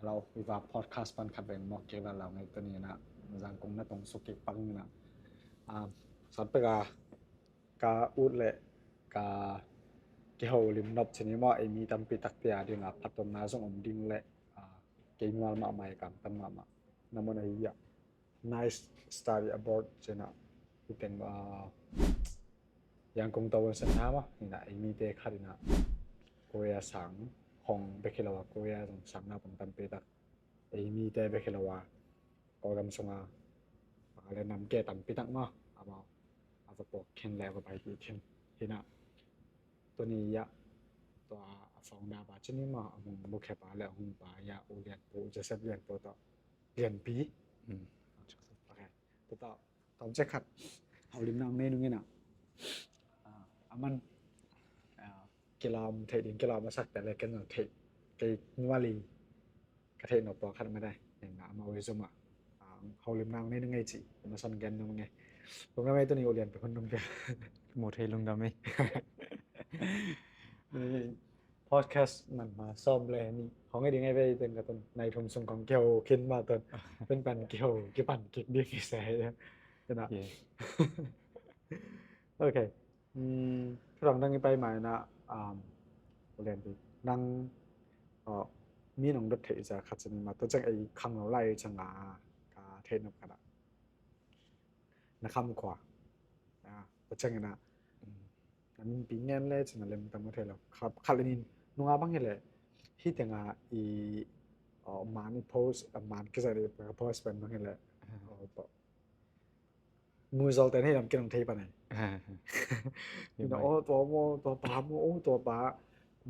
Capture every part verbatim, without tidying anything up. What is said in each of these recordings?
Hello, Viva Podcast pan khat veng mawk kik la lau ngai tuni na Zangkong na tong suk kik pang na. Ah, sat pek a ka ut le ka kiho lim nop cini maw, ei mi tampi tak tia ding a phattuamna zong om ding le, ah, kei mual mahmah e, kamtan mahmah. Na mon a hi a nice study abroad cina hi teng, ah, Yangon Tower Center mah ina ei mite khat ina Korea sang hong bek hi lo a, Korea zong sang naupang tampi tak ei mite bek hi lo a, Kawlgam sunga pale nam ke tampi tak mah amau a va puak khin le a va pai hi khin hina. Tuni ya tua a founder pa cini mah a hong bukhe pa le a hong pa ya U Lian Pu, U Joseph Lian Pu tawh Lianpi. Mm. Ok. Tua tawh tawm cek khat holimna ang nei nung ina. Ah, aman, ah, kilawm theih ding, kilawm a sak te le ken zong theih kei nuali ka theih nop tua khat mah dai. Eng na amau i zum ah, ah, holimna ang nei nung ei ci. Ama son gen nung ei. Lungdam ei tuni U Lianpi hun nung pia. Mu thei lungdam ei. Podcast man ma sawm le ni hong i ding ei ve i teng ka tun nai thum sung kong kiho khin ma tun pen pan kiho kipan kik ding i se ei. Tena. Yeah. Ok. Hmm, thu dang dang i pai mai na, um, U Lianpi nang, oh, mi nong dot theih za khat cini ma tua ciang ei khang lo lai ciang a ka theih nop khat a na kham khua. Ah, tua ciang ina, mm, na min pi ngen le cina lem tam ka thei lo. Khat, khat le nin nunga bang hi le hi tenga i, oh, man i post, ah, man kisa i post pen bang hi le. Ah. Oh, to. Muizol ten hei lam kin ang thei pa nei. Ah. Ina, oh, tua mo, tua pa mo, oh, tua pa.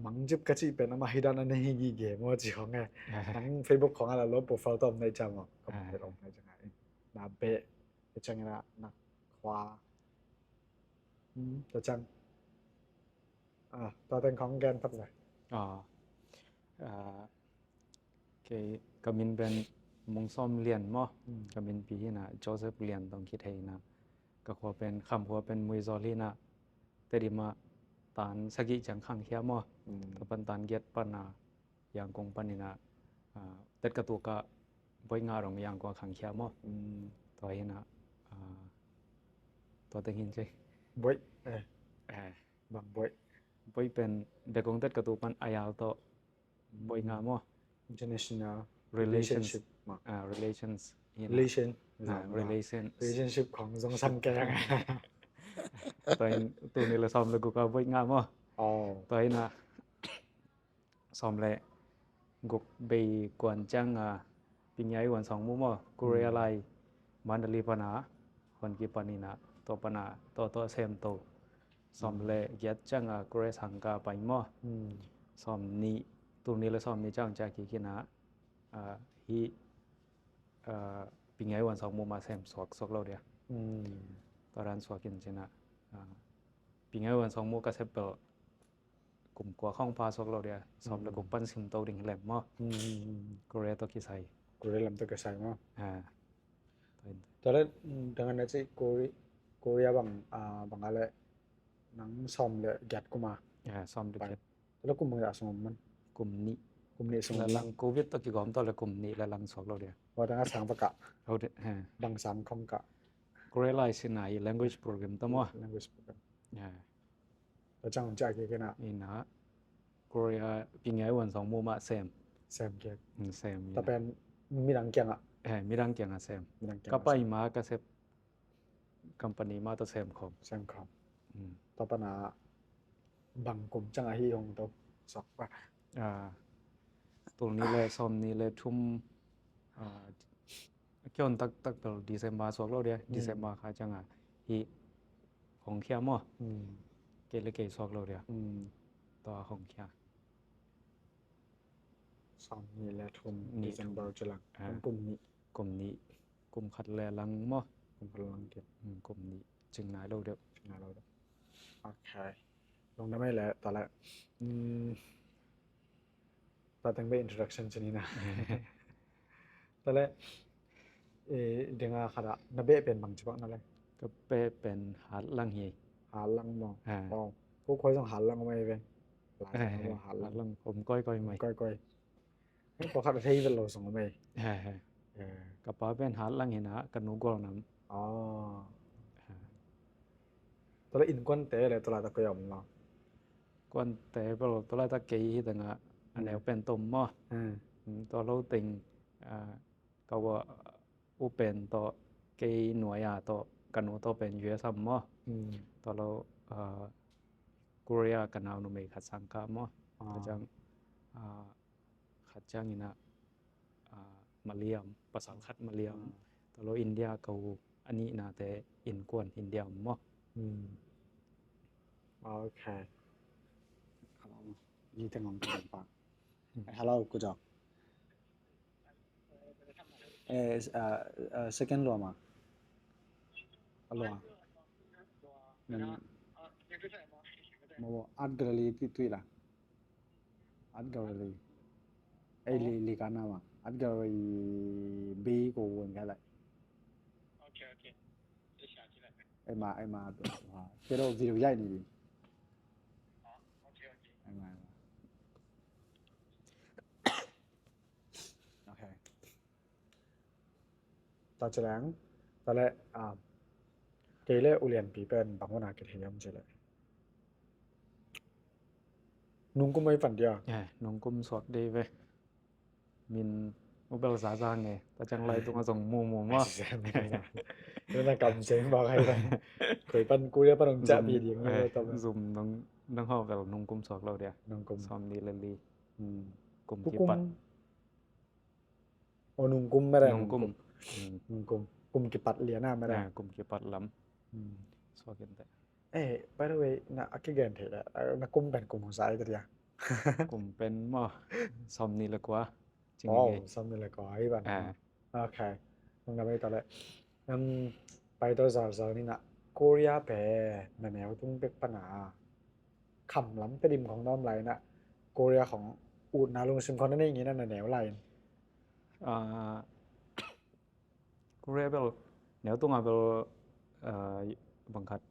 Mangjip ka ci pen ama hidan a nei hi gi ge mo ci hong e. Ah. Nang Facebook khong ala lo profile tom nei cha mo. Kom, ah, nei cha ngai. Na be. Tua ciang ina na khua. Hmm, tua ciang. Ah, tua teng khong gen pat le. Ah. Ah, kei ka min pen Mung Sawm Lian maw. Hmm. Ka min pi hi na Joseph Lian tong kithei na. Ka khua pen, kham khua pen Muizol hi na. Tedim ah tan sagih ciang khang khia maw. Hmm. Tua pan tan giat pan a Yangon pan ina, ah, tet ka tuk a boih nga dong Yangon khang khia maw. Mm. Tua hi na, ah, tua teng hin cei. Boih, eh. Eh. Bang boih. Boih pen, Bekong tet ka tuk pan ayal to boih nga maw. International relations. Relationship maw. Ah, relations. Hi na. Relation. Ah, relation. Relationship khong zong sang keng. Tua hi na, tul nih le sawm le guk a boih nga maw. Oh. Tua hi na, sawm le guk bei kuan ciang a, Pingyai Wan Sawng Mu maw, Korea lai, Mandalay pan a hong kipan ina, tua pan a, tua tua sem to. Sawm le giat ciang a, Korea sang ka pai maw. Sawm nih, tul nih le sawm nih ciang ciah kik ina, ah, hi, ah, Pingyai Wan Sawng Mu mah sem suak suak lo dia. Tua dan suak in cina, ah, Pingyai Wan Sawng Mu ka sep bel kum kua khong pha suak lo dia, sawm le guk pan sim to ding hi lem maw. Korea tawh kisai. Korea lam tawh kisai maw. Ah. Tua le, mm, dangan na ci Korea, Korea bang, ah, bang a le nang sawm le giat kum a. Ah, sawm le giat. Tua le kum bang a sung om man. Kum nih. Kum nih sung om. Lalang Covid tawh kigawm tawh le kum nih lalang suak lo dia. Wa dang a sang baka. Bang sang khong ka. Korea lai sin a hi language program tawh maw. Language program. Ah. Tua ciang hong ciah kik ina. Ina. Korea Pingyai Wan Sawng Mu mah sem. Sem kik. Mm, sem. Tua pen midang kiangah. Eh, midang kiangah sem. Midang kiangah sem. Ka pai ma ka sep company mah tawh sem khawm. Sem khawm. Mm. Tua pan a bang kum ciang a hi hong to suak pa. Ah. Tul nih le sawm nih le thum, ah, kion taktak bel December suak lo dia, December kha ciang a hi hong khia maw. Kei le kei suak lo dia. Tua hong khia. Sawm nih le thum, December ci lang. Ah. Kum nih. Kum nih. Kum khat le lang maw. Kum khat le lang kei. Kum nih. Cing nai lo dia. Cing nai lo dia. Ok. Lungdam ei le, tua le. Tua teng beh introduction ci ni na. Tua le, eh, denga khat a na beh pen bang ci bang na le. Ka beh pen Hatlang hi. Hatlang maw. Ah. Oh, ko khoi zong Hatlang mai ve. Hatlang om koikoi mai. Koikoi. Pawlkhat a thei vet lo zong om ei. He, he. Eh. Ka pa pen Hatlang hi na, ka nu Gualnam. Oh. He. Tua leh innkuante leh tua laitak koi a om lo? Kuante bel tua laitak kei hi teng a, a neu pen tom maw. Hmm. Hmm, tua lo teng, ah, ka u, u pen tawh kei nuai a tawh ka nu tawh pen U S A maw. Hmm. Tua lo, ah, Korea ka nau numei khat sang kah maw. Ah. Tua ciang, ah, khat ciangin ah, ah, Maliam, pasal khat Maliam. Ah. Tua lo India ka u a nihnate innkuan India om maw. Hmm. Okay. Hello. Ni teng om teng pa. Hmm. Hello, Kuzawk. Eh, s-, ah, ah, second lua ma. A lua. Nan, mo, art gallery tui, tui la. Art gallery. Ei, li, li ka na ma. Art gallery bi ko won ka lai. Okay, okay. Ei ma, ei ma. Pero video yai ni. Okay, okay. Ei ma, ei ma. Okay. Ta ci leng, ta leh, ah, kei leh U Lianpi pen bang hun a kithei hiam ci leh. Nungkum ei pan dia. Eh, nungkum suak dei ve. Min u bel za za nge, ta ciang lai tung a zong mu mu maw. Nuna kam seng bang hai pan. Koi pan Korea pan ong ciah pi ding nge, eh, ta. Zum nong, nong hau bel nungkum suak lo dia. Nungkum. Sawmnih le li. Hmm. Kum kipat. Aw, nungkum mah. Nungkum. Nungkum. Hmm. Nungkum. Kum kipat lian a mah. Ah, kum kipat lam. Hmm. Suak in teh. Eh, by the way, na a kigen thei leh, ah, na kum pen kum hong sa ai ta dia. Kum pen maw, sawmnih le kua. Cing. Wow, nge. Sawmnih le kua ai ban. Ah. Okay. Nung na mai ta leh. Um, pai tawh zarzar ni na, Korea pen na neu tung pek pan a kham lam Tedim khong na om lai na, Korea khong utna lungsim khong na nei nge na, na neu lai in. Ah, Korea bel neu tung a bel, ah, bang khat,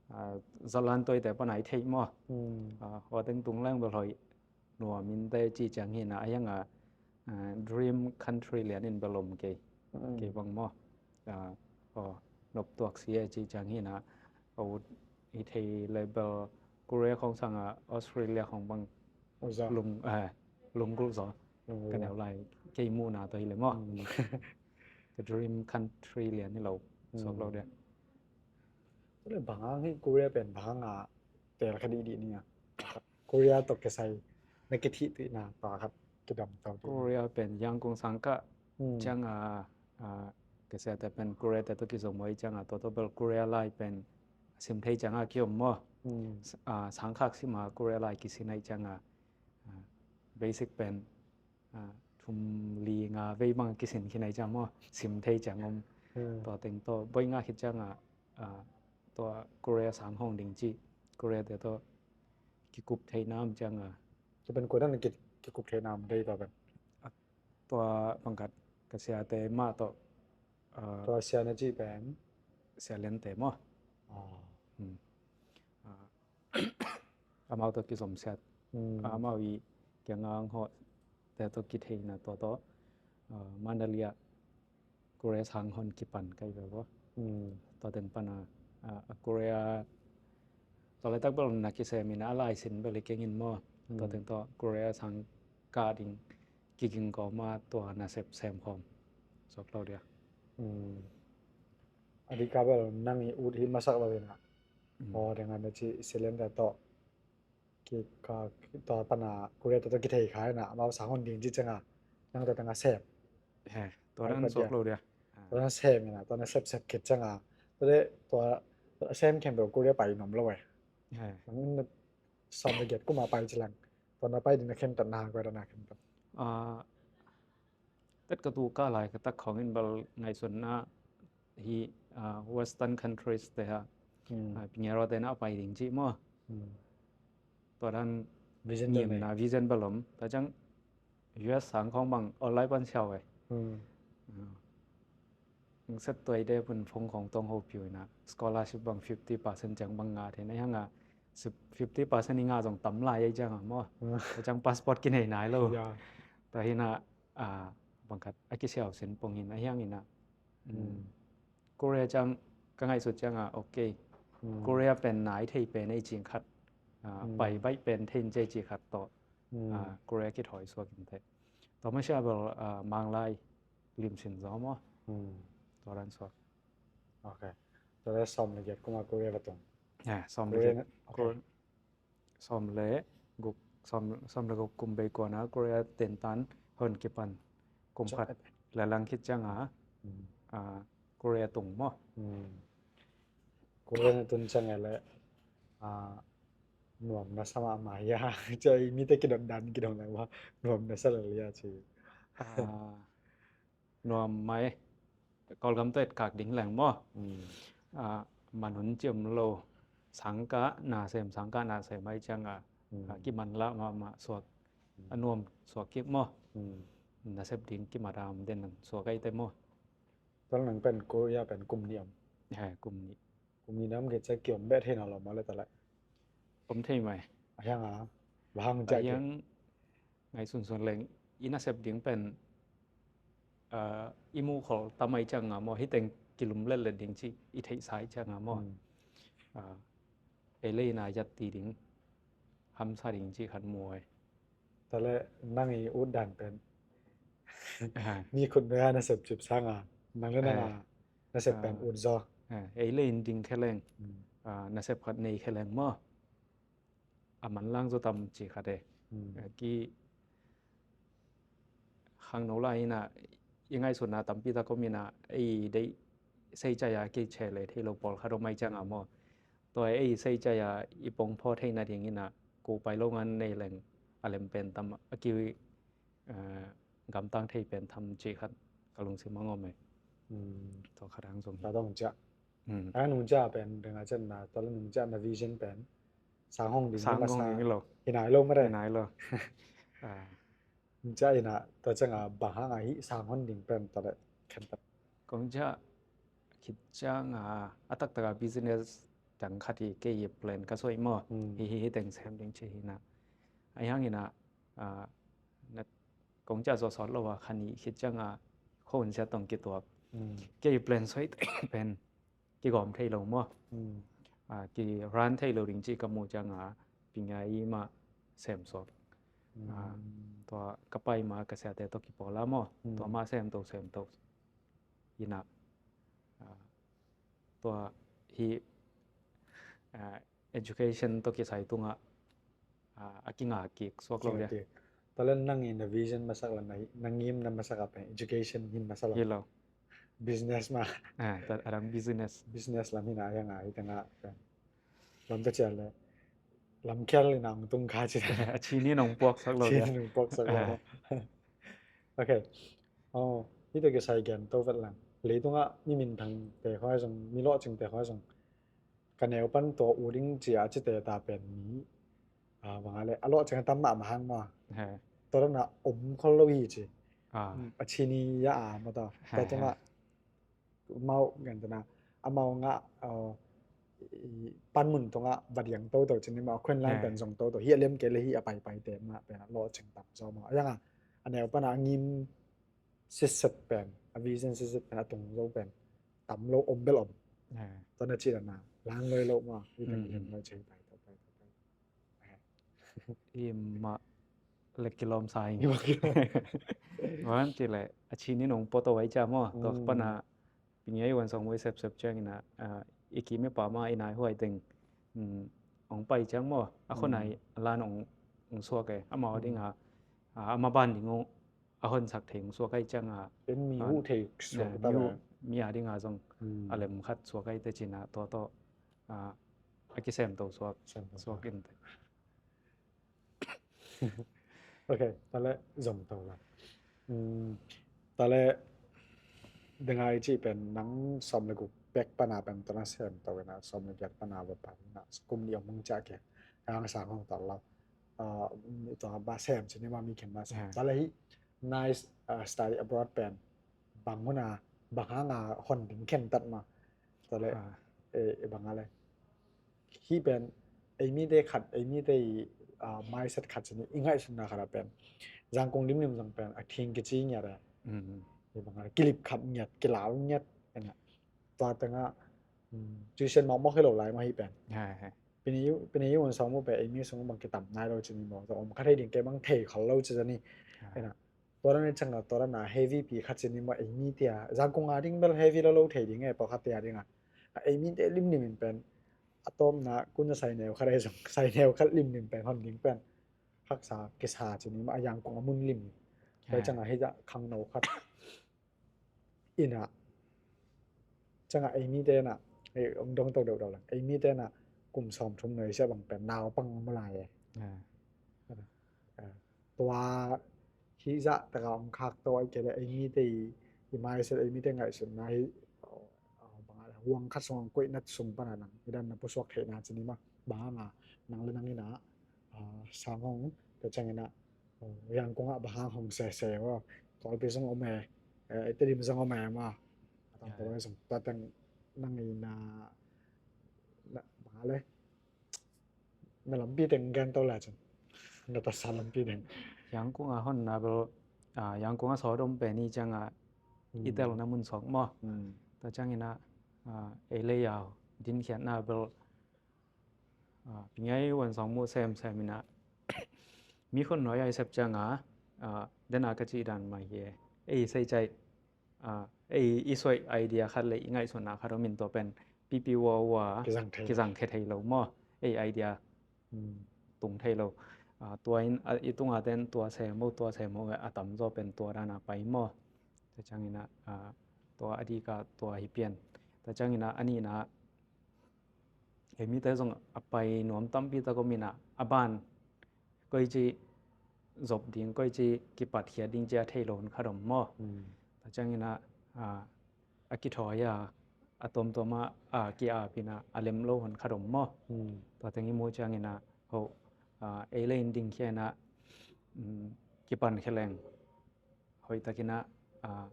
ah, zalan toite pan a i theih maw. Hmm. Ah, hua teng tung leng bel hoih nuam in teh ci ciang hi na, a hiang a, ah, dream country lian in bel om kei. Mm. Kei bang maw. Ah, aw, nop tuak si e ci ciang hi na, a ut hi thei leh bel Korea khong sang a Australia khong bang. Ui za. Lung, eh, lunggulh zaw. Lunggulh. Ka neu lai kei muhna tawh hi leh maw. Mm. Ka dream country lian hi lo. Mm. Suak lo dia. Tua leh bang hang hi Korea pen bang hang a tel kha dihdih ni a. Korea tawh kisai na kithih tuihna tua khat kidam tau dih. Korea pen Yangon sang kah. Hmm. Ciang a, a, ka siate pen Korea te tawh kizom uh hi ciang a, tua tawh bel Korea lai pen sim thei ciang a kiom maw. Hmm. S-, a, sang khak sim a Korea lai kisin a hi ciang a, a, basic pen, a, thum li nga vei bang kisin khin a hi ciang maw, sim thei ciang om. Hmm. Tua teng tawh, boi nga khit ciang a, a, tua Korea sang hong ding ci, Korea te tawh kikup theihna om ciang a. Tua pen koi dan ki, kikup theihna om dei tua pen. A, tua bang khat ka siate mah tawh, a, tua sia na ci pen? Sia Liante maw. Ah. Hmm. A, amau tawh kizomsiat. Hmm. A, amau i kiang a hong hawh te tawh kitheihna tua tawh, a, Mandalay ah Korea sang hong kipan ka hi ve ua. Hmm. Tua teng pan a, a, a Korea tua laitak bel na kisem in a, a lai sin bel hi keng in maw. Hmm. Tua teng tawh Korea sang kah ding kiging kawm a tua nasep sem khawm. Suak lo dia. Hmm. A dik a bel nang i ut hi masak lo in a. Hmm. Aw, deng a na ci Sia Liante tawh ki, ka, tua pan a Korea te tawh kithei kha in a, amau sang hong ding ci ciang a, nang tua teng a sem. He, tua dan suak lo dia. Tua dan sem in a, tua na sepsep khit ciang a, tua leh tua sem khempeuh Korea pai nuam lo e. He. Nang na sawm le giat kum a pai ci leng, tua na pai ding na khentat na, koi dan na khentat? Ah, tet ka tu ka lai ka tak khawng in bel ngaihsutna hi, ah, Western countries te ah, hmm, ah, pingerua te na pai ding ci maw. Hmm. Tua dan vision ngimna, vision bel om. Tua ciang U S sang khawng bang online pan siau e. Hmm. Ah. Hong set tuai de pun phone khawng tawng ho piu in a, scholarship bang fifty percent ciang bang ngah thei na, hiang a fifty percent i ngah zong tam lai ei ciang a maw. Hmm. Tua ciang passport kinei nai lo. Ya. Tua hi-in ah, ah, bangkhat a kisiau sin pong hi-in ah, a hiang hi-in ah, mm, Korea ciang ka ngaihsut ciang ah, okay, Korea pen nai thei pen ei cih khat, ah, pai baih pen thei in ci ei cih khat tawh, ah, Korea kithawi suak inteh. Tua mah sia bel, ah, Manglai lim sin zaw maw? Tua dan suak. Okay. Tua leh sawm le giat kum a Korea va tung. Ya, sawm le giat. Korea, okay. Sawm le guk, sawm, sawm le guk kum bei kuan a Korea tentan hong kipan kum khat le lang khit ciang a, ah, Korea tung maw? Korea na tun ciang a leh, ah, nuam na sa mahmah hia, ci ei mite kidot dan kidong leh maw, nuam na sa lel hia ci. Ah, nuam mai, Kawlgam tawh etkak ding leng maw? Ah, man hun ci om lo, sangkah na sem, sangkah na sem ahih ciang a, ah, kimanlah mahmah suak, a nuam suak kik maw? Nasep ding kimat a om den suak ahih teh maw? Tua leh nang pen Korea pen kum nih om. He, kum nih. Kum nih na om khit ciang ki-om beh thei nawn lo maw leh tua leh? Om thei mai. A hiang a, bang hang, a hiang ngaihsunsun leng, i nasep ding pen, ah, i muh khol tam ahih ciang a maw, hih teng kilum letlet ding cih i theihsa ahih ciang a maw. Ah, ei leh ei na yat ti ding, hamsa ding cih khat mu ei. Tua leh nang i ut dan pen, ah, mi khut nuai a nasep cip sang a, nang leh nang a nasep pen ut zaw. Ah, ei leh in ding khe leng, ah, nasep khat nei khe leng maw? A manlang zaw tam cih khat e. Ah, ki khangno lai in ah, i ngaihsutna tampi tak om in ah, ei deih sei cai a kicheh leh thei lo pawlkhat om ahih ciang a maw? Tua ei sei cai a i pongphaw theihna ding in ah, ko pai lo ngan nei leng a lem pen tam, a ki, eh, gamtang thei pen tam cih khat ka lungsim ah om e. Tua khat hang zong hi. Tua dong ciah. A nung ciah pen ding a cian na, tua leh nung ciah na vision pen sang hong ding, sang hong ding hi lo. Hi nai lo mah de. Hi nai lo. Ah. Nung ciah in ah, tua ciang a bang hang a hih sang hong ding pen tua leh khentat. Kong ciah khit ciang a, a taktak a business dang khat hi, kei plan ka suah hi maw. Hi, hi, hi teng sem ding ci hi in ah. A hiang in ah, ah, na, kong ciah sawtsawt lo a, kha nih khit ciang a, khuahun siat tawh kituak. Kei plan suah pen kigawm thei lo maw? Ah, ki run thei lo ding cih ka muh ciang a, Pingai mah sem suak. Ah, tua ka pai ma ka siate tawh kipawl a maw? Tua mah sem to, sem to. In ah, ah, tua hi, ah, education tawh kisai tungah, ah, a kinga kik suak lo dia. Tua leh nang in na vision masak leh na, na ngim na masak a pen education hi masa lo. Hi lo. Business mah. Ah, tua a dang business. Business lam hi in ah, a hiang a, hi teng ah pen, lam ka ciah leh, lamkhial in ah hong tung kha ci. A cin in hong puaksak lo dia. Cin in hong puaksak lo. Ah. Okay. Oh, hih tawh kisai gen to vet leng. Leitung ah mi minthangte khawng zong, mi lawhcingte khawng zong, ka neu pan tua ut ding ci a cite ta pen mi, ah, bang a leh, a lawhcing a tam mahmah hang maw. He. Tua dan a om khol lo hi ci. Ah. A cin hi a, a maw tua. He, tua tung ah, he, amau gen ta na, amau ngah, uh, i, i panmun tungah va diang toto ci ni maw, a khuan line pen zong toto. Hih a liam kei leh hih a paipaite mah pen a lawhcing tam zaw maw. A hiang a, a neu pan a ngim sitset pen, a vision sitset pen, a tung zo pen tam lo, om bel om. Tua na ci dan a, lang loi lo maw, hih pen lang loi ci, pai to, pai to, pai to. I mah leh kilawm sa ing. I mah kilawm. Wan ci leh, a cin in hong puak to vai cia maw. Tua pan a, Pingai wan song wai sepsep ciang in ah, ah, i kim i pam a i nai huai teng, mm, hong pai ciang maw. A khua nai lan hong, hong suak e. Amau a ding a, ah, a maban ding hong, a honsak thei hong suak ahih ciang a. En mi, ah, huh thei suak, eh, ta mi, uh, mi a ding a zong a lem khat suak ahih teh cin a, tua tawh, ah, a kisem to suak, sem to suak inteh. Ok, tua leh zom to la. Um, tua leh ding a i cih pen nang sawm le guk bek pan a pen tua na sem to in a, sawm le giat pan a va pan in a, kum nih om hong ciah kei. Hang sang hong tua la. Ah, tua ba sem ci ni ma, mi khen ba sem. Tua leh hih nice, ah, study abroad pen bang hun a, bang hang a hon ding khentat ma. Tua leh, eh, eh, bang a leh. Hih pen, ei mite khat, ei mite i, ah, mindset khat ci ni, i ngaihsutna khat a pen. Zangkong limlim zong pen a thing kici ngiat e. Mm. Hi bang a kilip khap ngiat, kilau ngiat. Ena tua tengah, mm, tuition mawkmawk hi lo lai mah hi pen. Hai, hai. Pini yu, pini yu un sawng mu pen ei mi sung bang kitam nai lo cini maw. Zong om kha thei ding kei bang thei khol lo ci zani. Hai. Ena tua dan i cang a, tua dan a heavy pi khat cini maw ei mi tia. Zangkong a ding bel heavy lo lo thei ding e, pawlkhat tia ding a. A ei mi te limlim in pen a tawpna kun a sai neu khat ei zong, sai neu khat limlim pen hon ding pen haksa kisa cini mah a Zangkong a mun lim. Tua i cang a hih zah khangno khat. Ina cang a ei mi te na, ei, ong dong to deuh deuh lang. Ei mi te na kum sawm thum nuai sia bang pen naupang om lai e. Ah. Ah, tua hih zah taka ong khak to ai kei le ei mi te i, i mindset, ei mi te ngaihsutna hi, ah, bang a le huang khat sung ong koih nat sung pana nang i dan na pusuak theihna cini mah. Bang a nang le nang ina, ah, sang hong, tua ciang ina, ah, Zangkong ah bang hang hong sese aw. Tualpi zong om e, eh, Tedim zong om e ma. A tam tua zong tua teng nang ina, na, bang a le, na lampi teng gen to la cun. Na tasa lampi teng. Zangkong a hon na bel, ah, Zangkong a sawt om pen i ciang a, i telna mun suak maw. Mm. Tua ciang ina, ah, ei lei a dinkhiatna bel, ah, pingai wan sawng mu sem sem ina. Mi khun nuai a i sep ciang a, ah, dena ka cih dan mai hi e. Ei sei cai, ah, ei i suai idea khat le i ngaihsutna khat om in tua pen pipi ua ua kizang thei lo. Kizang khe thei lo maw. Ei idea tung thei lo. Ah, tua in, ah, i tunga ten tua sem o, tua sem o, a tam zaw pen tua dan a pai maw. Tua ciang ina, ah, tua a dik a tua hi pian. Tua ciang ina a nihna, ei mi te zong a pai nuam tampi tak om ina, a ban koici zop ding, koici kipatkhiat ding ci a thei lo hun khat om maw. Mm. Tua ciang ina, ah, a kithawi a, a tuamtuam a, a ki-ap ina, a lem lo hun khat om maw. Mm. Tua teng i mu ciang ina, ho, ah, ei le in dingkhia ina, mm, kipan khe leng. Hoih tak ina, ah,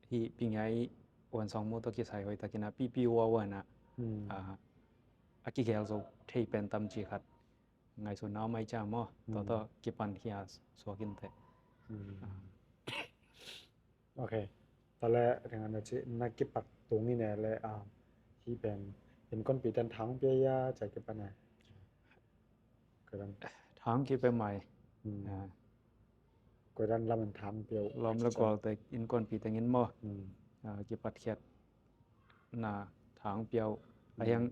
hi pingai wan sawng mu tawh kisai hoih tak ina, pipi ua ua ina, mm, ah, a kigel zo thei pen tam ci khat. Ngaihsutna om ai ciang maw, tua tawh kipan khia suak in teh. Mm. Ah. Ok. Tua le, ringan na ci, na kipat tung in e le, ah, hi pen, innkuanpi ten thang pia ia, cia kipan e. Koi dan. Thang kipia mai. Mm. Ah. Koi dan lam in thang pia uh. Lawm le gual te innkuanpi teng in maw. Mm. Ah, kipatkhiat na thang pia uh. Mm. A hiang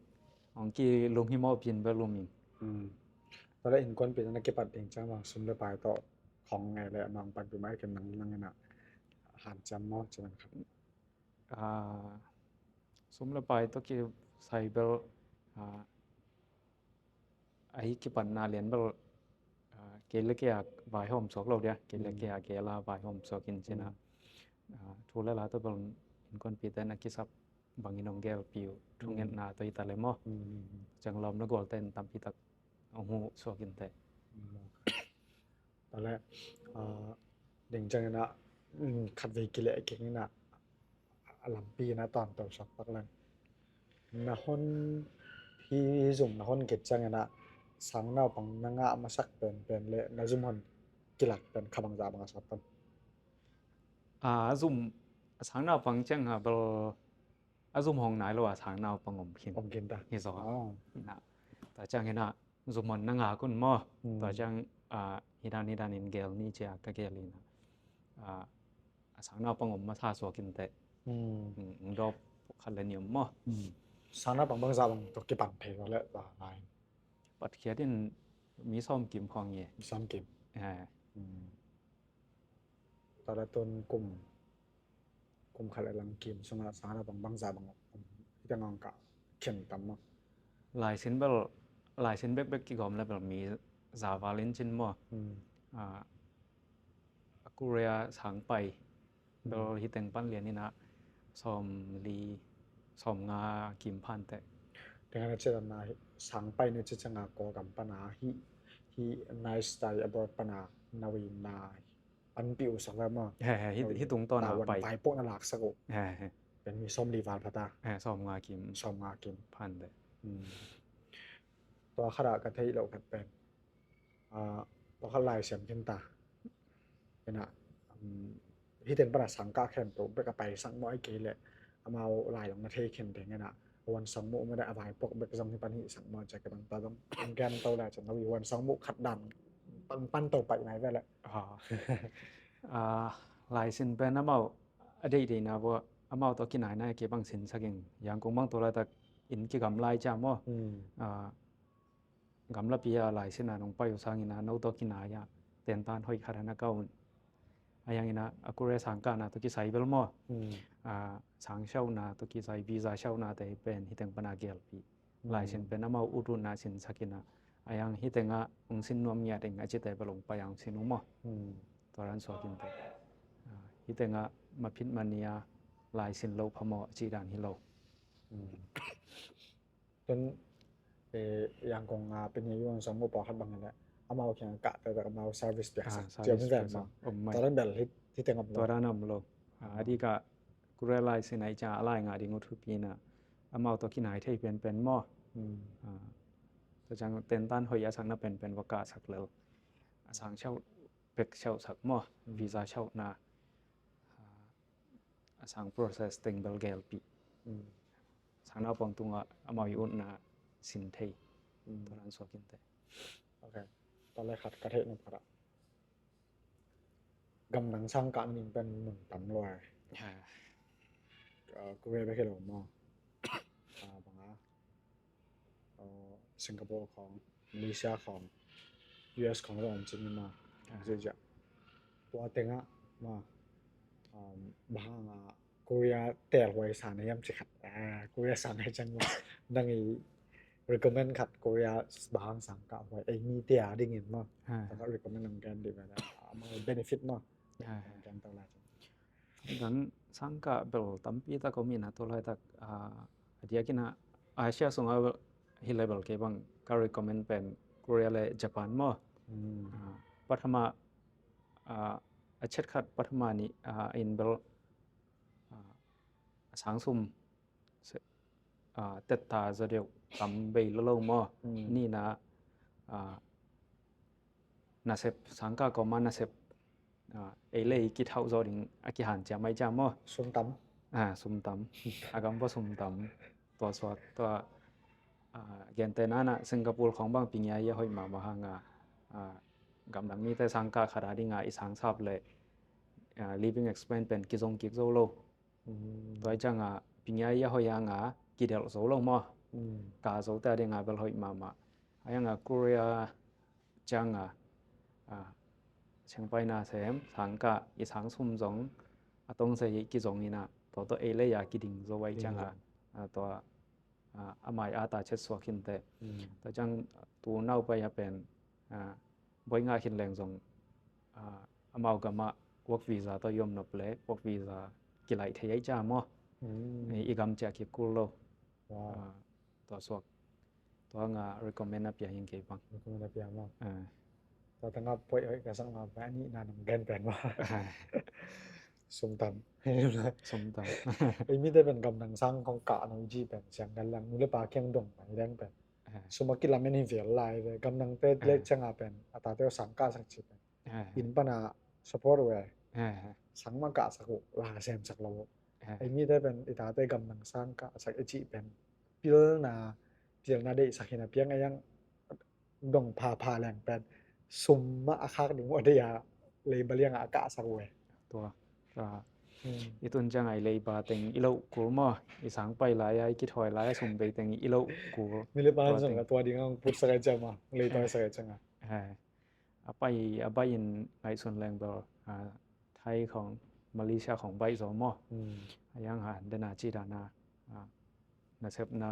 ong kilung hi maw pin bel um in. Mm. Tua le innkuanpi na kipat ding ciang bang sum le pai tawh khong nge le nong panpih mai ken nang nang ina hanciam maw ci nang khat. Ah, sum le pai tawh kisai bel, ah, ahi kipatna lian bel, ah, kei le kei a vaihawm suak lo dia, kei le kei a gel a vaihawm suak in ci ina. Mm. Ah, thu le la tawh bel innkuanpi ten a kisap bangin ong gelpih uh, thungetna tawh hi ta le maw. Mm. Ciang lawm le gual ten tampi tak ong huh suak in teh. Mm. Tua le, ah, ding ciang ina, mm, khatvei kileh kik ina, a lampi ina tawnto suak pak leng. Na hon, hih zum na hon khit ciang ina, sang naupang na ngah masak penpen le na zum hon kilak pen kha bangzah bang a sawt tam? Ah, a zum, a sang naupang ciang a bel, a zum hong nai lo a sang naupang om khin. Om khin ta. Hi zaw. Ah. Ina. Tua ciang ina, zum hon na ngak un maw. Mm. Tua ciang, ah, hi dan hi dan in gel ni cia ka gel ina. Ah, a sang naupang om masa suak in teh. Mm. Mm, dawp khat le nih om maw. Mm. Sang naupang bangzah bang tawh kipan thei zaw le za lai. Patkhiat in mi sawm kim khawng hi. Mi sawm kim. Eh. Mm. Tua le tun kum, kum khat le lang kim sungah sang naupang bangzah bang om, hih teng ong kah khen tam maw? Laisin bel, laisin bekbek kigawm le bel mi za val in cin maw? Hmm. Ah, a Korea sang pai bel hih teng pan lian ina sawm li, sawm nga kim phan teh. Tengah na ciat na sang pai na ciat ciang a Kawlgam pana hih, hih nice tai abroad pana na wi na panpih uh sak ve maw? He, he, hih, hih tungtawn a pai. Pai pawh na laksak uh. He, he. Pen mi sawm li val pha ta. He, sawm nga kim. Sawm nga kim. Phan teh. Hmm. Tua khat ah ka theih loh khat pen, ah, tua khat lai siam khin ta. Ina, um, hih teng pana sangkah khempeuh bek a paisak maw, ahih kei leh amau lai dong na thei khin ding ina, a huan song muh mah a vai puak bek zong hih pan hih sak maw, cia kei bang ta zong gen to lai cian a huan song muh khat dan pan pan to pai nai ve leh. Ah. Ah, laisin pen amau a deihdeihna vua amau tawh kinai nai kei bang sinsak ing. Yangkung bang tua laitak in kigam lai cia maw. Hmm. Ah, gamlapi a laisin a nong pai uh sangin a no tawh kinai a tentan hoih khat a na ka un. A yangin a, a Korea sangkahna tawh kisai bel maw. Hmm. Ah, sang siauhna tawh kisai, visa siauhna te pen hih teng pana gelpih. Hmm. Laisin pen amau ut utna sinsak ina, a yang hih tengah hong sin nuam ngiat ing a cite bel hong pai a hong sin uh maw. Hmm. Tua dan suak in te. Ah, hih tengah maphit mania laisin lo pha maw a cih dan hi lo. Hmm. Tun, eh, Yangkung a pini yuan song mu pawlkhat bang le amau kiang kah te amau service piak sak. Ah, service piak sak. Om mai. Tua dan bel hih, hih teng om lo. Tua dan om lo. Ah, a dik a Korea laisin a i ca a lai ngah ding uh thupi na amau tawh kinai thei penpen maw. Hmm. Ah, tua ciang tentan hoih a sakna penpen va kah sak lel. A sang siauh pek siauh sak maw. Hmm. Visa siauhna. Ah, a sang process teng bel gelpih. Hmm. Sang naupang tungah amau i utna sin thei. Hmm. Tua dan suak in te. Ok. Tua le khat ka theih nop khat ah, gamdang sangkah ning pen mun tam lua. Ha. Ah, Korea bek hi lo maw. Ah, bang a, ah, Singapore khawng, Malaysia khawng, U S khawng zong om cin maw. Ah. Tua tengah maw, um, bang a Korea telhuai sa na hiam ci khat. Ah, Korea sa na hiam ciang maw. Nang i recommend khat Korea bang sangkah huai, ei mite a dingin maw. Ha. Sangkah recommend nang gen dih maw. Amau benefit maw. Ha. Nang gen tau lai. Dan sangkah bel tampi tak om ina tua laitak, ah, a diakin a Asia sungah hi level kei bang ka recommend pen Korea le Japan maw. Hmm. Ah, pathama, ah, a chet khat pathama ni, ah, in bel, ah, a sang sum se-, ah, tetta zaw deuh tam bei lo lo maw. Hmm. Nihna, ah, nasep, sangkah kawma nasep, ah, ei le ei kithauh zaw ding a kihanciam ai ciam maw. Sum tam. Ah, sum tam. A gam pua sum tam. Tua suak, tua, ah, gente nana Singapore khawng bang pingia ia hoih mahmah hanga, ah, gamdang mite sangkah khat a dinga i sang sap le, ah, living expense pen kizong kik zo lo. Hmm. Tua i cianga, pingia ia hoih hanga, kidelh zo lo maw. Hmm. Ka zo te a dinga bel hoih mahmah. A yanga Korea cianga, ah, chengpaina sem, sangkah, i sang sum zong, a tong se i kizong ina, tua tua ei le ia kiding zo ai cianga, ah, tua, ah, a mai a ta chet suak hinte. Hmm. Tua ciang tu nau pai a pen, ah, boi nga hin leng zong, ah, amau gama work visa tawh i om nop le work visa kilaih thei ai cia maw. Hmm. I, i gam cia kikul lo. Wow. Ah, tua suak. Tua nga recommend a pia hing kei bang. Recommend a pia maw. Ah. Tua tanga poi oi ka sang ma ba ni na nang gen pen maw. Ah. Sum tam. Sum tam. Ei mite pen gamdang sang khong kah nong ci pen siang gan lang nu le pa kiang dong mai dang pen. Ah. Sum a kilamen hi vel lai ve. Gamdang te le cianga pen a tate sang kah sak ci pen. Ah. In pana support ve. Ah. Sang ma kah sak uh la sem sak lo. Ah. Ei mite pen i tate gamdang sang kah sak i ci pen pilna, pilna deih sak hina piang a yang dong phapha leng pen sum mah a khak ding uh a deih a leiba lianga a kah sak uh e. Tua, tua. Hmm. I tun cianga i leiba teng i loh kul maw, i sang pai lai a, i kithawi lai a sum bei teng i loh kul. Mi le pa zong a tua ding ang put sak a ciama, leitawi sak a cianga. A pai, a bai in ngaihsun leng bel, ah, Thai khong, Malaysia khong baih zaw maw. Hmm. A yang ha, dena ci dana, ah, nasepna,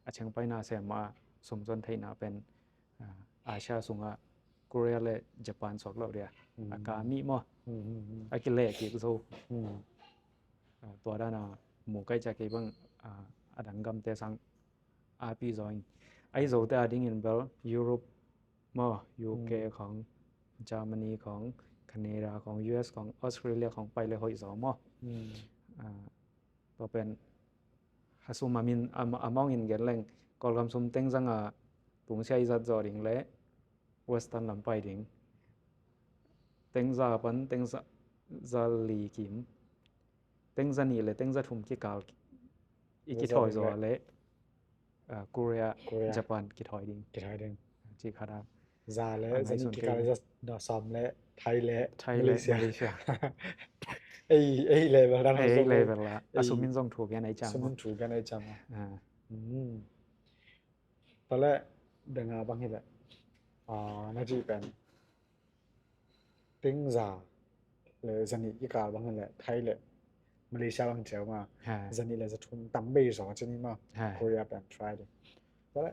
a chengpaina sem a sum zon theihna pen, ah, Asia sunga Korea le Japan suak lo dia. Hmm. A ka mi maw. Hmm, hmm, hmm. A kile kik zo. Hmm. Ah, tua dana mu kai cia kei bang, ah, a dang gamte sang a pi zaw in. Ai zo te a dingin bel Europe maw, U K khong, Germany khong, Canada khong, U S khong, Australia khong pai le hoih zaw maw. Hmm. Ah, tua pen a sum a min, a, amount in gen leng, Kawlgam sum teng zanga tungsia i zat zaw ding le Western lam pai ding. teng za pan teng za, za li kim, teng za nih le teng za thum kikal i kithawi zaw le, ah, Korea, Korea, Japan kithawi ding. Kithawi ding. Ci khat a. Za le, ah, za nih ngaihsun kikal kei. Za sawm le Thai le, Thai le Malaysia. Malaysia. Ei, ei level dan ei, ei level la. A sum in zong thu gen ei cang. Sum in thu gen ei cang. Ah. Hmm. Tua le, dang a bang hi le. Ah, na ci pen. Teng za le za nih kikal bang le Thai le Malaysia bang ciau ma. Ha. Za nih le za thum tam bei zaw ci ni ma. Ha. Korea pen try ding. Tua le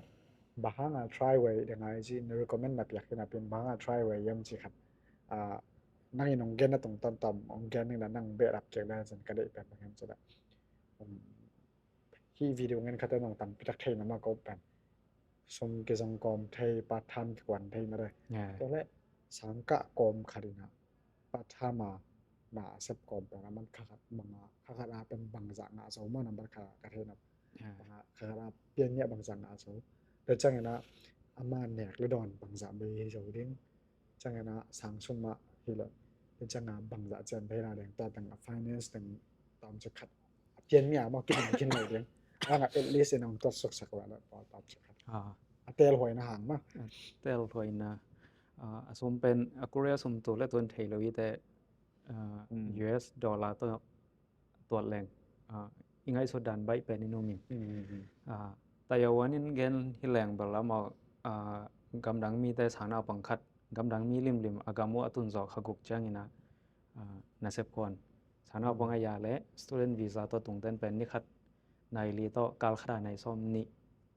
bang hang a try wei dang a ci na recommend na piak hi na pen bang hang a try wei yam ci khat. Ah, nang in ong gen na tung tam tam ong gen ning na nang beh rap kek na zan ka dei pen bang yam ci da. Um, Hih video ngen khat in nong tangpi tak thei na ma ko pen. Sum kizong kawm thei, part time kikuan thei ma dai. Tua le sang kah kawm khat in a part time a na sep kawm pen a man kha khat bang a, kha khat a pen bang zah ngah zo maw, nambat khat a ka thei na. Bang a kha khat a pian nih a bang zah ngah zo. Tua ciangin a ama nek le dawn bang zah bei hi zo ding. Ciangin a sang sum mah hi lo. Tua ciangin a bang zah cian thei na ding, tua teng a finance teng tawm ci khat. A pian mi a mah kiding khin lo ding. Ang a at least in ang tuat suksak la la tua tawm ci khat. Ah. A tel huai na hang mah. A tel huai na, ah, a sum pen, a Korea sum tu le tuan thei lo i te, ah, U S dollar tawh tuat leng, ah, i ngaihsut dan baih pen i numin. Mm, mm, mm. Ah, Taiwan in gen hi leng bel amau, ah, gamdang mite sang naupang khat, gamdang mi limlim a gam uh a tun zawh kha guk ciangin a, ah, nasep khuan. Sang naupang a ya le student visa tawh tungten pen ni khat nai li tawh kal khat a nai sawm nih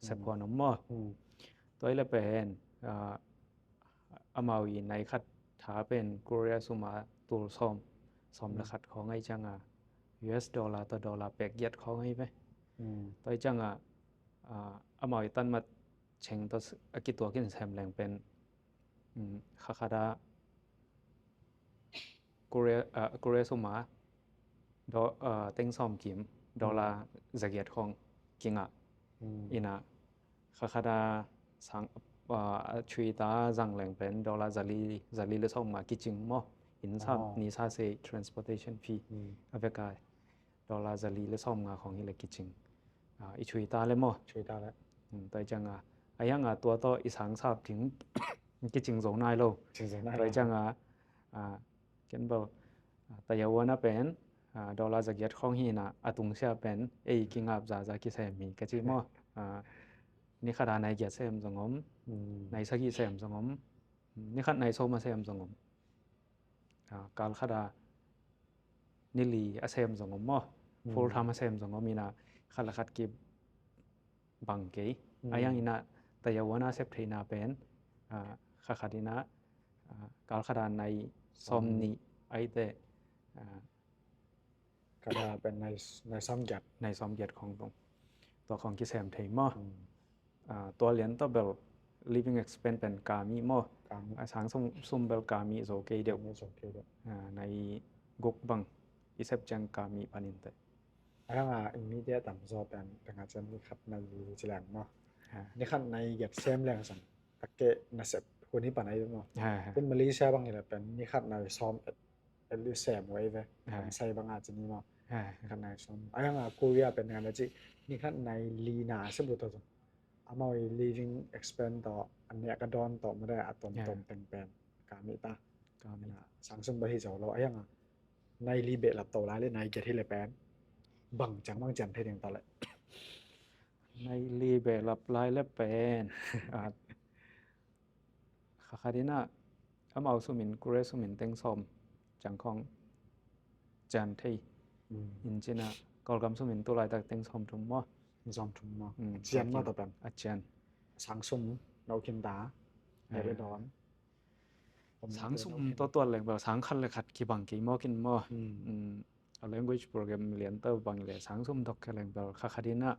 sep khuan om maw. Mm. Tua i le pen, ah, amau i nai khat tha pen Korea sum a tul sawm, sawm le khat khawng ahi ciang a, U S dollar tawh dollar pek giat khawng ahi ve. Tua ahi ciang a, ah, amau i tan mat ceng tawh a kituak in sem leng pen, um, kha khat a Korea, ah, Korea sum a do-, ah, teng sawm kim, dollar za giat khawng kingah. Mm. Ina, kha khat a sang, ah, a thui ta zang leng pen dollar za li, za li le sawm nga kicing maw. Inn sap, ni sa se transportation fee. Mm. A vek a dollar za li le sawm nga khawng hi le kicing. Ah, i thui ta le maw. Thui ta le. Mm, tua ahi ciang a, a hiang a tua tawh i sang sap kim kicing zo nai lo. Kicing zo nai lo. Tua ahi ciang a, ah, Ken bel, ah, Taiwan a pen, ah, dollar za giat khawng hi na, a tungsia pen ei kingap zaza kisem hi ka ci maw. Ah, ni khat a nai giat sem zong om, mm, nai sagih sem zong om, ni khat nai sawm a sem zong om. Ah, kal khat a ni li a sem zong om maw. Mm. Full time a sem zong om ina, khat le khat ki bang kei. Mm. A hiang ina Taiwan a sep theihna pen, ah, kha khat ina, ah, kal khat a nai sawm nih ahi te, ah, khat a pen nai, nai sawm giat. Nai sawm giat khawng tung. Tua khawng kisem thei maw. Mm. Ah, tua lian tawh bel living expense pen ka mi maw. Ka mi. Ah, sang sum, sum bel ka mi zo kei deuh. Ka mi zo kei deuh. Ah, nai guk bang i sep ciang ka mi panin te. A hiang a immediate a tam zaw pen, peng a cian ni khat nai li ci leng maw. Ha. Ni khat nai giat sem leng sang. Takke nasep hun hi pan ai maw. Ha, ha. Tun Malaysia bang hi le pen, ni khat nai sawm at, at least sem wei ve. Ha. Bang sai bang a ci ni maw. Ha. Ni khat nai sawm. A hiang a Korea pen ni khat nai ci, ni khat nai li na sep bu to. Amau i living expense tawh, a nek a dawn tawh, ma dai a tom tom teng pen. Ka mi ta. Ka mi. Sang sum bel hi zo lo, a hiang a. Nai li behlap to lai le nai giat hi le pen. Bang ciang bang cian thei ding ta le. Nai li behlap lai le pen. Ah, kha khat ina, amau sum in, Korea sum in teng sawm ciang khawng cian thei. Mm. In ci na, Kawlgam sum in tu laitak teng sawm thum maw. Teng sawm thum maw. Mm, a cian maw ta pen. A cian. Sang sum, nau khin ta. Ah. Hei le dawn. Sang sum tawh tuat leng bel sang khat le khat kibang kei mawk in maw. Mm. Mm. A language program lian tawh bang le sang sum dok kei leng bel kha khat ina,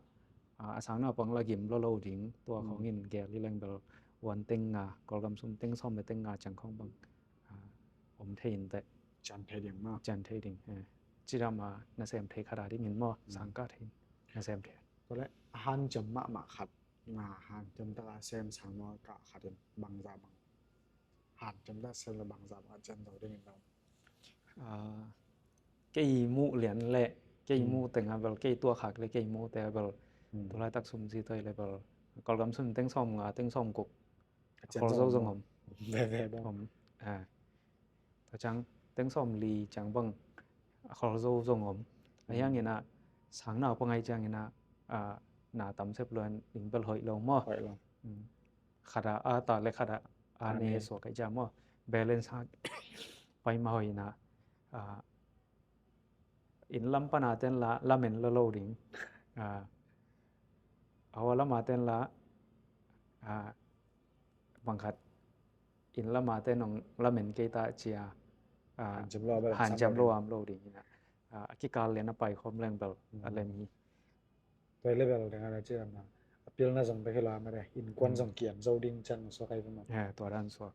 ah, a sang naupang la gim lo lo ding, tua khawng in gel i leng bel one teng nga, Kawlgam sum teng sawm le teng nga ciang khawng bang, ah, om thei in te. Cian thei ding maw. Cian thei ding, eh. Cidam a nasem thei khat a ding in maw, sang kah thei in nasem thei. Tua le, a hanciam mahmah khat, nga hanciam tak a sem sang maw kah khat in bang za bang. hanciam ta se le bangzah bang a cian to ding in lo. Ah, kei muh lian le kei muh teng a bel, kei tuah khak le kei muh te a bel, tulaitak sum ci toi le bel, Kawlgam sum teng sawm nga, teng sawm guk a khol zo zong om. Ve ve bang om. Ah, tua ciang teng sawm li ciang bang a khol zo zong om. A hiang ina sang nau pangai ciang ina, ah, na tam sep luan ding bel hoih lo maw. Hoih lo. Khat a a ta le khat a a ne suak a i ciang maw. Balance hak pai ma hoih ina. Ah, inn lam pana ten la lamen lo lo ding. Ah, a hua lama ten la, ah, bang khat inn lama ten ong lamen kei ta cia, ah, hanciam lo am lo ding ina. Ah, a kikal lian a pai khawm leng bel a lem hi. Tua level ding a ci lam na a pilna zong bek hi lo a mare, innkuan zong kiam zo ding ciang suak ai puma. Tua dan suak.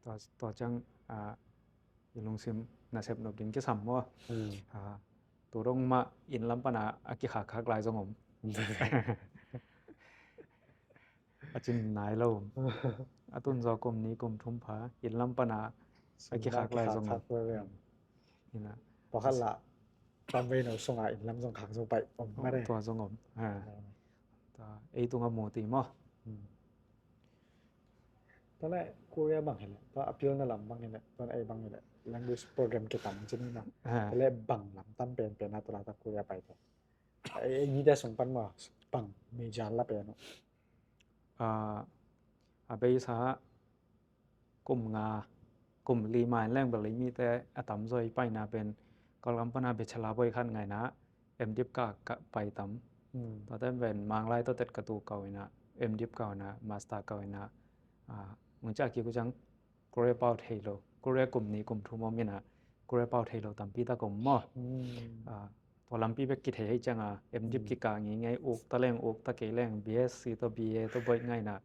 Tua, tua ciang, ah, i lungsim nasep nop ding kisam maw. Ah, tu dong mah inn lam pana a kikhakkhak lai zong om. A cin nai lo. A tun zaw kum ni kum thum pha inn lam pana a kikhak lai zong om. Ina. Pakhat la tam vei no sunga inn lam zong khak zo pai om mare. Tua zong om. Tua ei tunga mu ti maw. Tua le Korea bang hi le, tua a pilna lam bang hi le, tua ei bang hi le, language program kitam cin hi na. Tua le bang lam tam penpen a tua la ta Korea pai tua. Ei, ei mite sung pan maw, bang major la pen uh. Ah, a beisa kum nga, kum li mai leng bel i mite a tam zaw i paina pen Kawlgam pana bachelor boi khat ngaina, M.Div ka, ka pai tam. Tua ten pen Manglai tua tet ka tu kau ina, M.Div kau ina, master kau ina, ah, mung cia ki ku ciang Korea pau thei lo, Korea kum ni kum thum om ina, Korea pau thei lo tampi tak om maw. Ah, tua lampi bek kithei hei cianga, M.Div kikah ngeingei, uk ta leng uk ta kei leng, B.Sc tawh B.A tawh boih ngaina,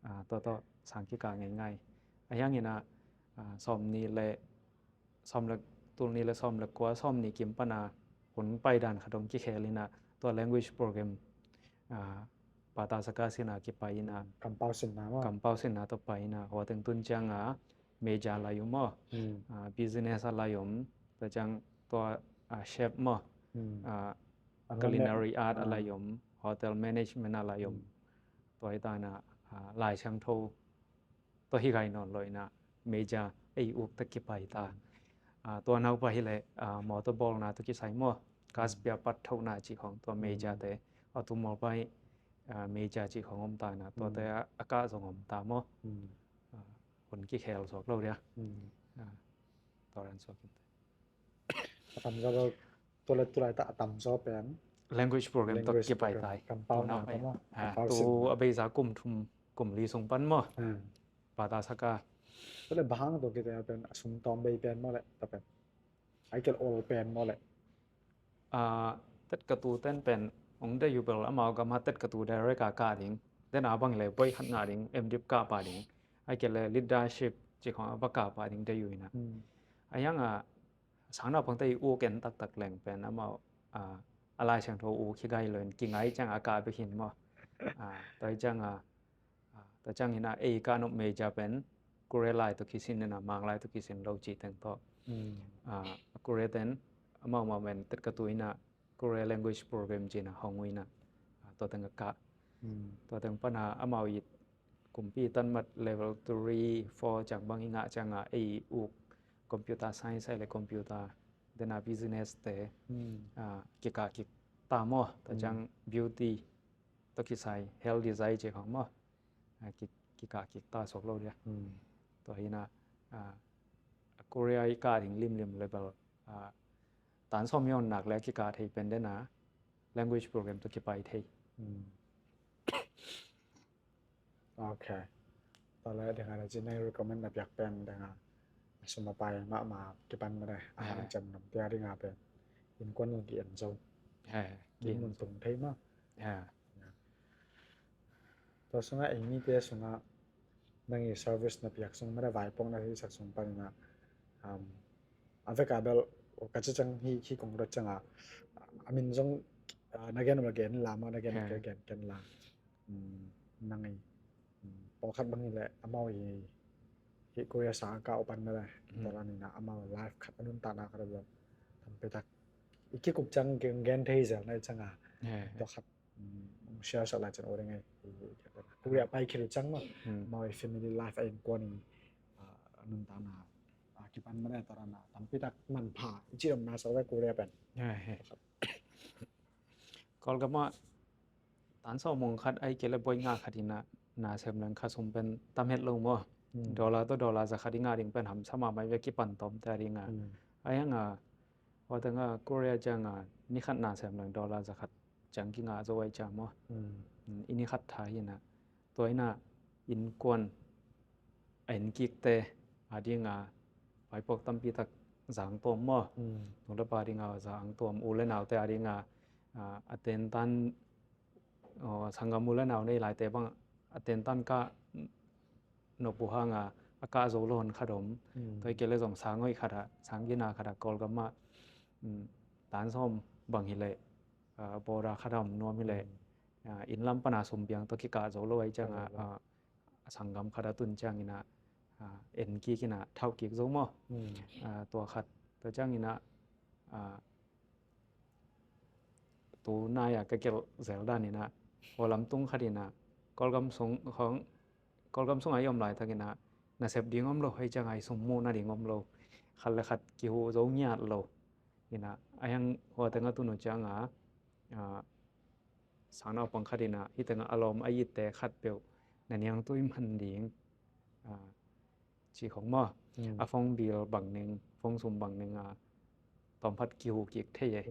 ah, tua tawh sang kikah ngeingai. A hiang ina, ah, sawm ni le, sawm le, tul ni le sawm le kua, sawm ni kim pana hun pai dan khat om kikhel ina, tua language program, ah, Pata Saka sina kipai ina. Kampau sinna maw? Kampau sinna tawh pai ina. Hua teng tun cianga major lai om maw. Ah, business a lai om. Tua ciang tua, ah, chef maw. Ah, culinary art a lai om. Hotel management a lai om. Tua hi ta ina, ah, Lai Siangtho tua hi gai nawn lo ina, major ei uk ta kipai ta. Ah, tua naupa hi le, ah, motor bawlna tua kisai maw. Gas spare part thona ci khong tua major te. Automobile, ah, major ci khong om ta ina, tua te a, a kah zong om ta maw. Ah, hun kikhel suak lo dia. Ah, tua ran suak in te. A tam zaw lo, tua le tulai ta a tam zaw pen language program tawh kipai tai. Kampau na ta maw. Ah, tu a beisa kum thum, kum li sung pan maw. Pata Saka. Tua le bang hang tua kite pen a sum tawm bei pen maw le, ta pen. Ai kel ol pen maw le. Ah, tet ka tu ten pen ong de yu bel amau gam ha tet ka tu direct a kah ding. Den a bang le boih khat ngah ding, M.Div kah pah ding. Ai kel le leadership ci khong a va kah pah ding de yu ina. A hiang a sang naupangte i uk en taktak leng pen amau, ah, a Lai Siangtho uk hi gai lo in kingai ciang a kah bek hin maw. Ah, tua hi ciang a, ah, tua ciang ina ei kah nop major pen Korea lai tawh kisin ina, Manglai tawh kisin lo ci teng tawh. Ah, Korea ten amau mau men tet ka tu ina Korea language program ci ina hong uh ina, ah, tua teng a kah. Tua teng pana amau i kumpi tan mat level three, four ciang bang i ngah cianga ei uk computer science ai le computer, den a business te, ah, kikah kik ta maw, tua ciang beauty tawh kisai, health design ci khong maw. Ah, ki, kikah kik ta suak lo dia. Tua hi ina, ah, Korea i kah ding limlim level, ah, tan sawm yawn nak le kikah thei pen den a language program tawh kipai thei. Ok. Tua le ding a le ci nai recommend na piak pen ding a sum a pai mahmah kipan mah de. A hanciam ngam tia ding a pen innkuan zong ki en zo. Ki en mun tung thei mah. Tua sunga ei mite sunga nang i service na piak sung mah de, vaipuak na hisak sung pan ina, um, a vek a bel ka ci ciang hi, hi kong dot cianga a min zong, ah, na gen a bel gen la maw, na gen a bel gen, gen la. Nang i, pawlkhat bang hi le amau i hih Korea sang a kah uh pan mah lai. Tua dan in ah amau life khat a nuntakna khat a biak tampi tak i kikup ciang gen thei zel na i ciang a. Tua khat share sak lai ciang uh ding ei. Korea pai khit uh ciang mah amau i family life a innkuan i nuntakna a kipan mah lai, tua dan a tampi tak manpha i cih om na sa ve Korea pen. Kawlgam ah tan sawm mong khat ahih kei leh buai nga khat in ah na sem leng kha sum pen tam het lo maw? Dollar tawh dollar za khat i ngah ding pen hamsa mahmah hi ve, kipan tawmte a ding a. Ahi hang a, tua teng a Korea ciang a ni khat na sem leng dollar za khat ciang kingah zo ahih ciang maw? I ni khat tha hi in ah, tua in ah innkuan a en kikte a ding a vaipuak tampi tak za ang tuam maw? Nu le pa ding a za ang tuam, u le naute a ding a, a tentan, sanggam u le nau nei laite bang a tentan kah nop uh hang a, a kah zo lo hon khat om. Tua hi kei leh zong sang hoih khat ah, sang gina khat ah Kawlgam ah tan sawm bang hi leh, border khat ah om nuam hi leh, inn lam pan a sum piang tawh kikah zo lo ahih ciang a, a sanggam khat a tun ciang in ah, en kik in ah thauh kik zo maw? Tua khat, tua ciang in ah, tu nai a ka gelh zel dan in ah, hua lam tung khat in ah Kawlgam sung khawng, Kawlgam sung a i om laitak in ah nasep ding om lo, ahih ciang a i sum muh nading om lo, khat le khat kihuh zo ngiat lo in ah, ahi hang hua teng a tun uh ciang a, sang naupang khat in ah hih teng a lawm a itte khat peuh na niangtui man ding, ci khong maw? A phone bill bang ning, phone sum bang ning a tawmphat kihuh kik thei e.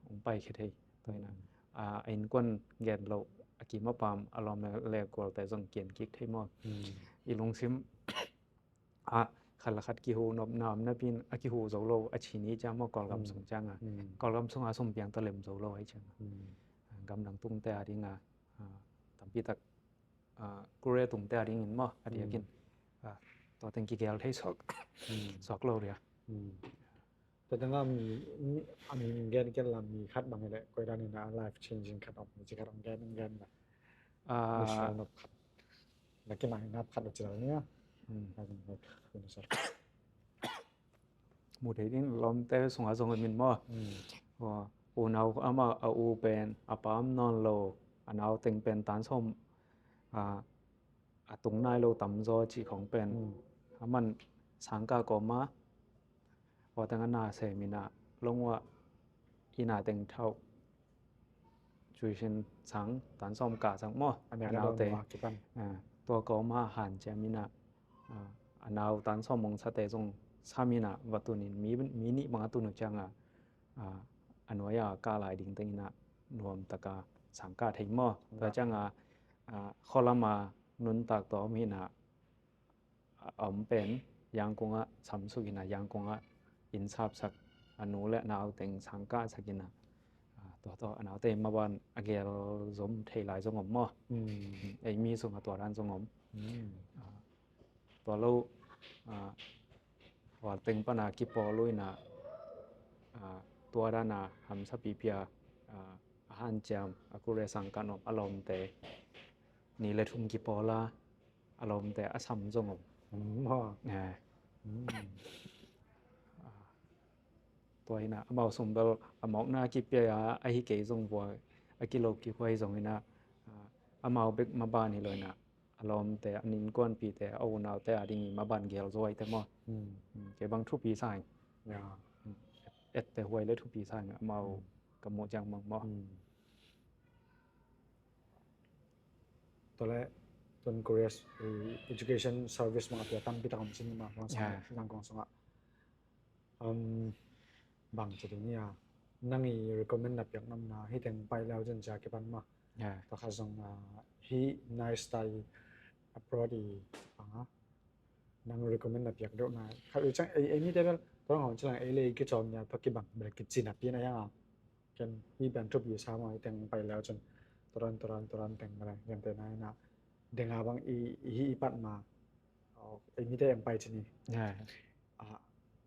Hong pai kik thei. Tua in ah a innkuan gen loh, a kim a pam, a lawm le gualte zong kian kik thei maw? I lungsim ah khat le khat kihuh nopna om napi in a kihuh zo lo a ci ni ciang maw, Kawlgam sung ciang a. Kawlgam sung a sum piang tawh lem zo lo ahih ciang a, gamdang tungte a ding a tampi tak, Korea tungte a ding in maw, a diakin tua teng kigel thei suak, suak lo dia. Tua teng a mi, a mi min gen kei la, mi khat bang hi leh koi dan in a life changing khat om, mi ci khat om gen, om gen la. Michelle nop khat la, kinai nap khat la ci la ni a. Mu thei ding lawmte sungah zong a min maw? Unau amah a u pen a pa om nawn lo, a nau teng pen tan sawm a tung nai lo tamzaw cih khong pen a man sangkah kawma, tua teng a na sem in ah long uah i na teng thauh, tuition sang tan sawm kah sang maw? A naute tua kawma hanciam in ah, a nau tan sawm mong sate zong sam in ah va tun in, mi nih bang a tun uh ciang a, a nuai a kah lai ding teng in ah nuam taka sangkah thei maw? Tua ciang a, khualam a nuntak tua om hi in ah, a om pen Yangon ah samsuk in ah, Yangon ah inn sapsak, a nu le a nau teng sangkahsak in ah, tua tawh a naute maban a gel zom thei lai zong om maw? Ei mi sungah tua dan zong om. Tua lo, tua teng pan a kipawl uh in ah, tua dan a hamsa pipi a, a hanciam, a Korea sangkah nuam a lawmte ni le thum kipawl a, a lawmte a sam zong om. Tua in ah amau sum bel a mawkna kipia a, ahi kei zong vua a kilo kik huai zong in ah, amau bek maban hi lo in ah, a lawmte, a innkuanpihte, a unaute a ding i maban gel zuaite maw? Kei bang thupi sa ing. Ette huai le thupi sa ing, amau ka muh ciang mang maw? Tua le, tun Korea education service mah tua tampi tak om sin mah, Zangkong sungah. Bang ci ding ia, nang i recommend na piak namna, hih teng pai leu cin cia kipan mah. Tua kha zong, hih nice tai abroad i panga nang recommend na piak deuh na. Khat i cang ei, ei mite bel, tua ngawng cilang ei le i kicawm nia, tua kibang bel kici napi na hiang a. Ken hih ban thupi sa mah, hih teng pai leu cin turan, turan, turan teng bel, ken te na hi na. Denga bang i, i hih i pat ma. Ei mite en pai cin i.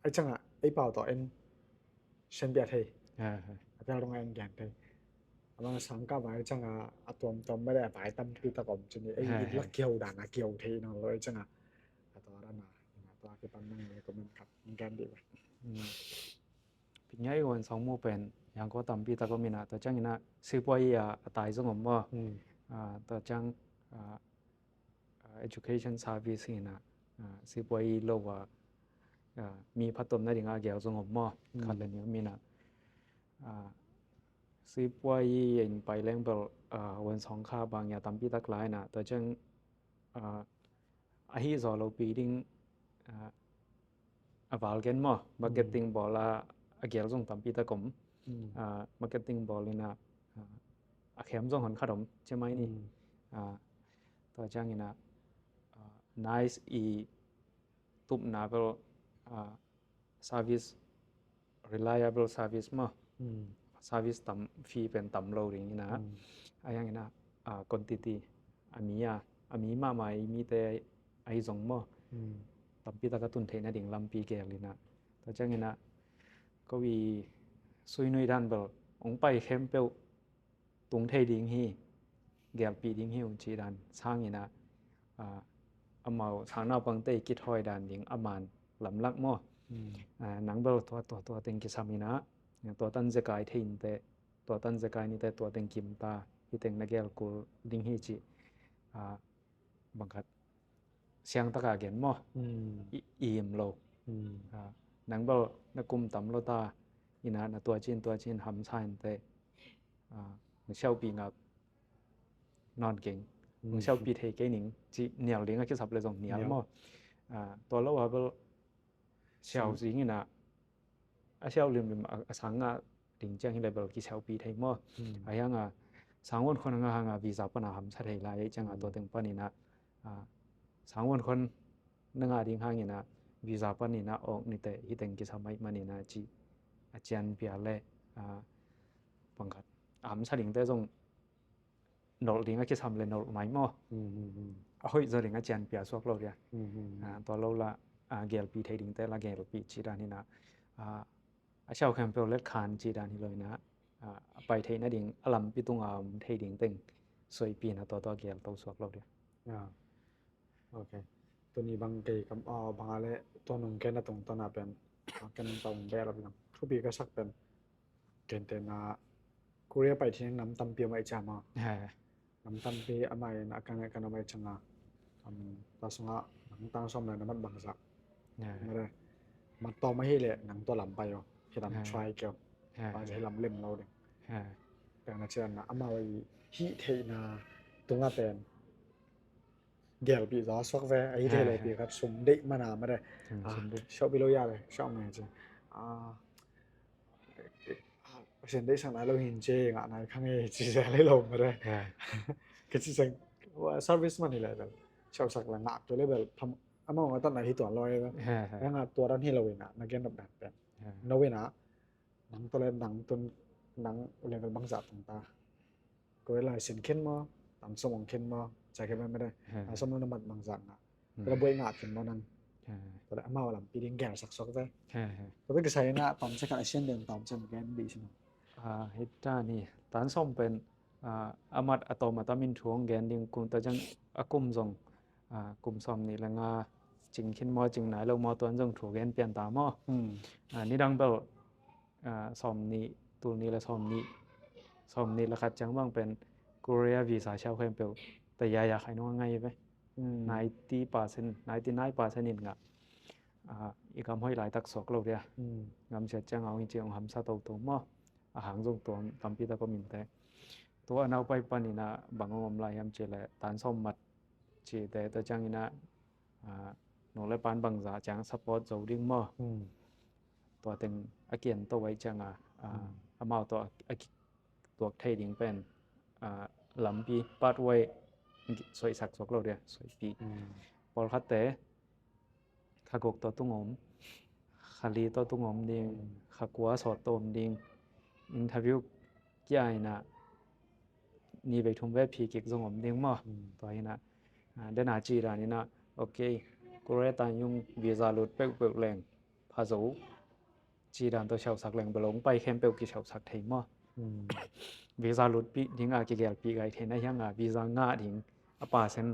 Ei cang a, ei pau tawh en sian bia thei. A pial dong a en gen thei. A bang sangkah bang ei cang a, a tuamtuam bel a pai tampi tak om cin i. Ei lak kiau dan a kiau thei nang lo ei cang a. A tua dan Tua pan nang comment khat gen dih ve. Pingei wan song mu pen yang ko tampi tak om ina, tua ciang ina sipuai a a tai zong om maw. Tua ciang education service ina sipuai lo a mi phattuamna ding a gel zong om maw. Khat le ni om ina sipuai in pai leng bel wan song kha bang ya tampi tak lai ina, tua ciang ahi zaw lopi ding a val gen maw, marketing bawl a a gel zong tampi tak om. Marketing bawl ina a khem zong hon khat om ci mai ni. Tua ciang ina nice i tupna bel service, reliable service maw. Service tam, fee pen tam lo ding ina a yang ina quantity a mi a a mi mahmah i mite ahi zong maw. Tampi tak a tun theihna ding lampi gel ina, tua ciang ina ko i suinui dan bel ong pai khempeuh tung thei ding hi, gelpih ding hi uh ci dan sang ina amau sang naupangte i kithawi dan ding a man lamlak maw. Nang bel tua tua tua teng kisam ina tua tan zekai thei inte, tua tan zekai nite tua teng kimta, hi teng na gel kul ding hi ci bangkhat siang taka gen maw. I im lo. Nang bel na kum tam lo ta ina na tua cin tua cin hamsa inte, na siaupi ngak nawn keng, na siaupi thei kei ning ci nial ding a kisap le zong nial maw. Tua lo a bel siau zing ina a siau limlim a sang ngah ding ciang hi le bel kisiaupi thei maw. A hiang a sang wan khon a ngah hang a visa pan a hamsa thei lai ciang a tua teng pan ina sang wan khon na ngah ding hang ina visa pan ina awk nite hi teng kisam mai man ina ci a cian pia le bangkhat a hamsa dingte zong nolh ding a kisam le nolh mai maw. A hoih zaw ding a cian pia suak lo dia. Tua lo la gelpi thei dingte la gelpi ci dan ina a siau khempeuh let khan ci dan hi lo ina a pai theihna ding a lampi tunga om thei ding teng suaipi na tua tua gel to suak lo dia. Ok. Tuni bang kei kam bang a le tua nung ken a tungtawn a pen ken tong bel a bilang thupi ka sak pen kentena Korea pai thin nam tampi amah i cam a. Nam tampi amah in a kan kan amah i cang a. Am ta sunga nang tang som le na mat bangzah. Mare mat tawm ahi le nang tua lam pai aw. Hi lam try keu. Bangzah hi lam lem lo ding. Tengna cian na amah i hih theihna tunga pen gelpih zaw suak ve, a hi thei lo pi khat sum deih mana mare. Siaupi lo ya le siau mai ci. Pasian deih sang nai lo hin ci ngah nai khang e ci zel hi lo mare. Ka ci seng service man hi le bel siau sak le ngah kei le bel tham amau ngah tan nai hi tuan lo e bel. Ngah tua dan hi lo ina na gen nop dan pen no ina nang tawh le nang tun nang level bangzah tung ta. Ko lai sin khin maw, tam sawm ong khin maw, ca khe mai mai dai. Tam sawm na mat bangzah ngah. Tala buai ngah khin maw nang. Tala amau lampi ding gel sak suak ve. Tala kisai na tam cia khat a sian den tam cia gen di sin. Hita ni tan sawm pen amat a tawm a tam in thu ong gen ding kum ta ciang a kum zong kum sawm nih le nga cing khin maw cing nai lo maw tuan zong thu gen pian ta maw. Nidang bel sawm nih, tul nih le sawm nih, sawm nih le khat ciang bang pen Korea visa siau khempeuh ta yaya khai nung a ngai ve. Ninety percent, ninety nine percent in ngah i gam hoih laitak suak lo dia. Gam siat ciang a ong i ci ong hamsa toto maw. A hang zong tuam tampi tak om in te. Tua a naupai pan ina bang ong om lai hiam ci le tan sawm mat ci te tua ciang ina nu le pan bangzah ciang support zo ding maw. Tua teng a kian to ai ciang a amau tawh a kituak thei ding pen lampi pathway soisak suak lo dia soipi. Pawlkhatte kha guk tawh tung om, kha li tawh tung om ding, kha kua sawt tawh om ding, interview kia ina ni vei thum ve phi kik zong om ding maw. Tua ina dena ci dan ina ok, Korea ta yung visa lut peuhpeuh leng pha zo ci dan tawh siausak leng belong pai khempeuh kisiausak thei maw. Visa lutpih ding a kigelpih gai theihna hiang a visa ngah ding a percent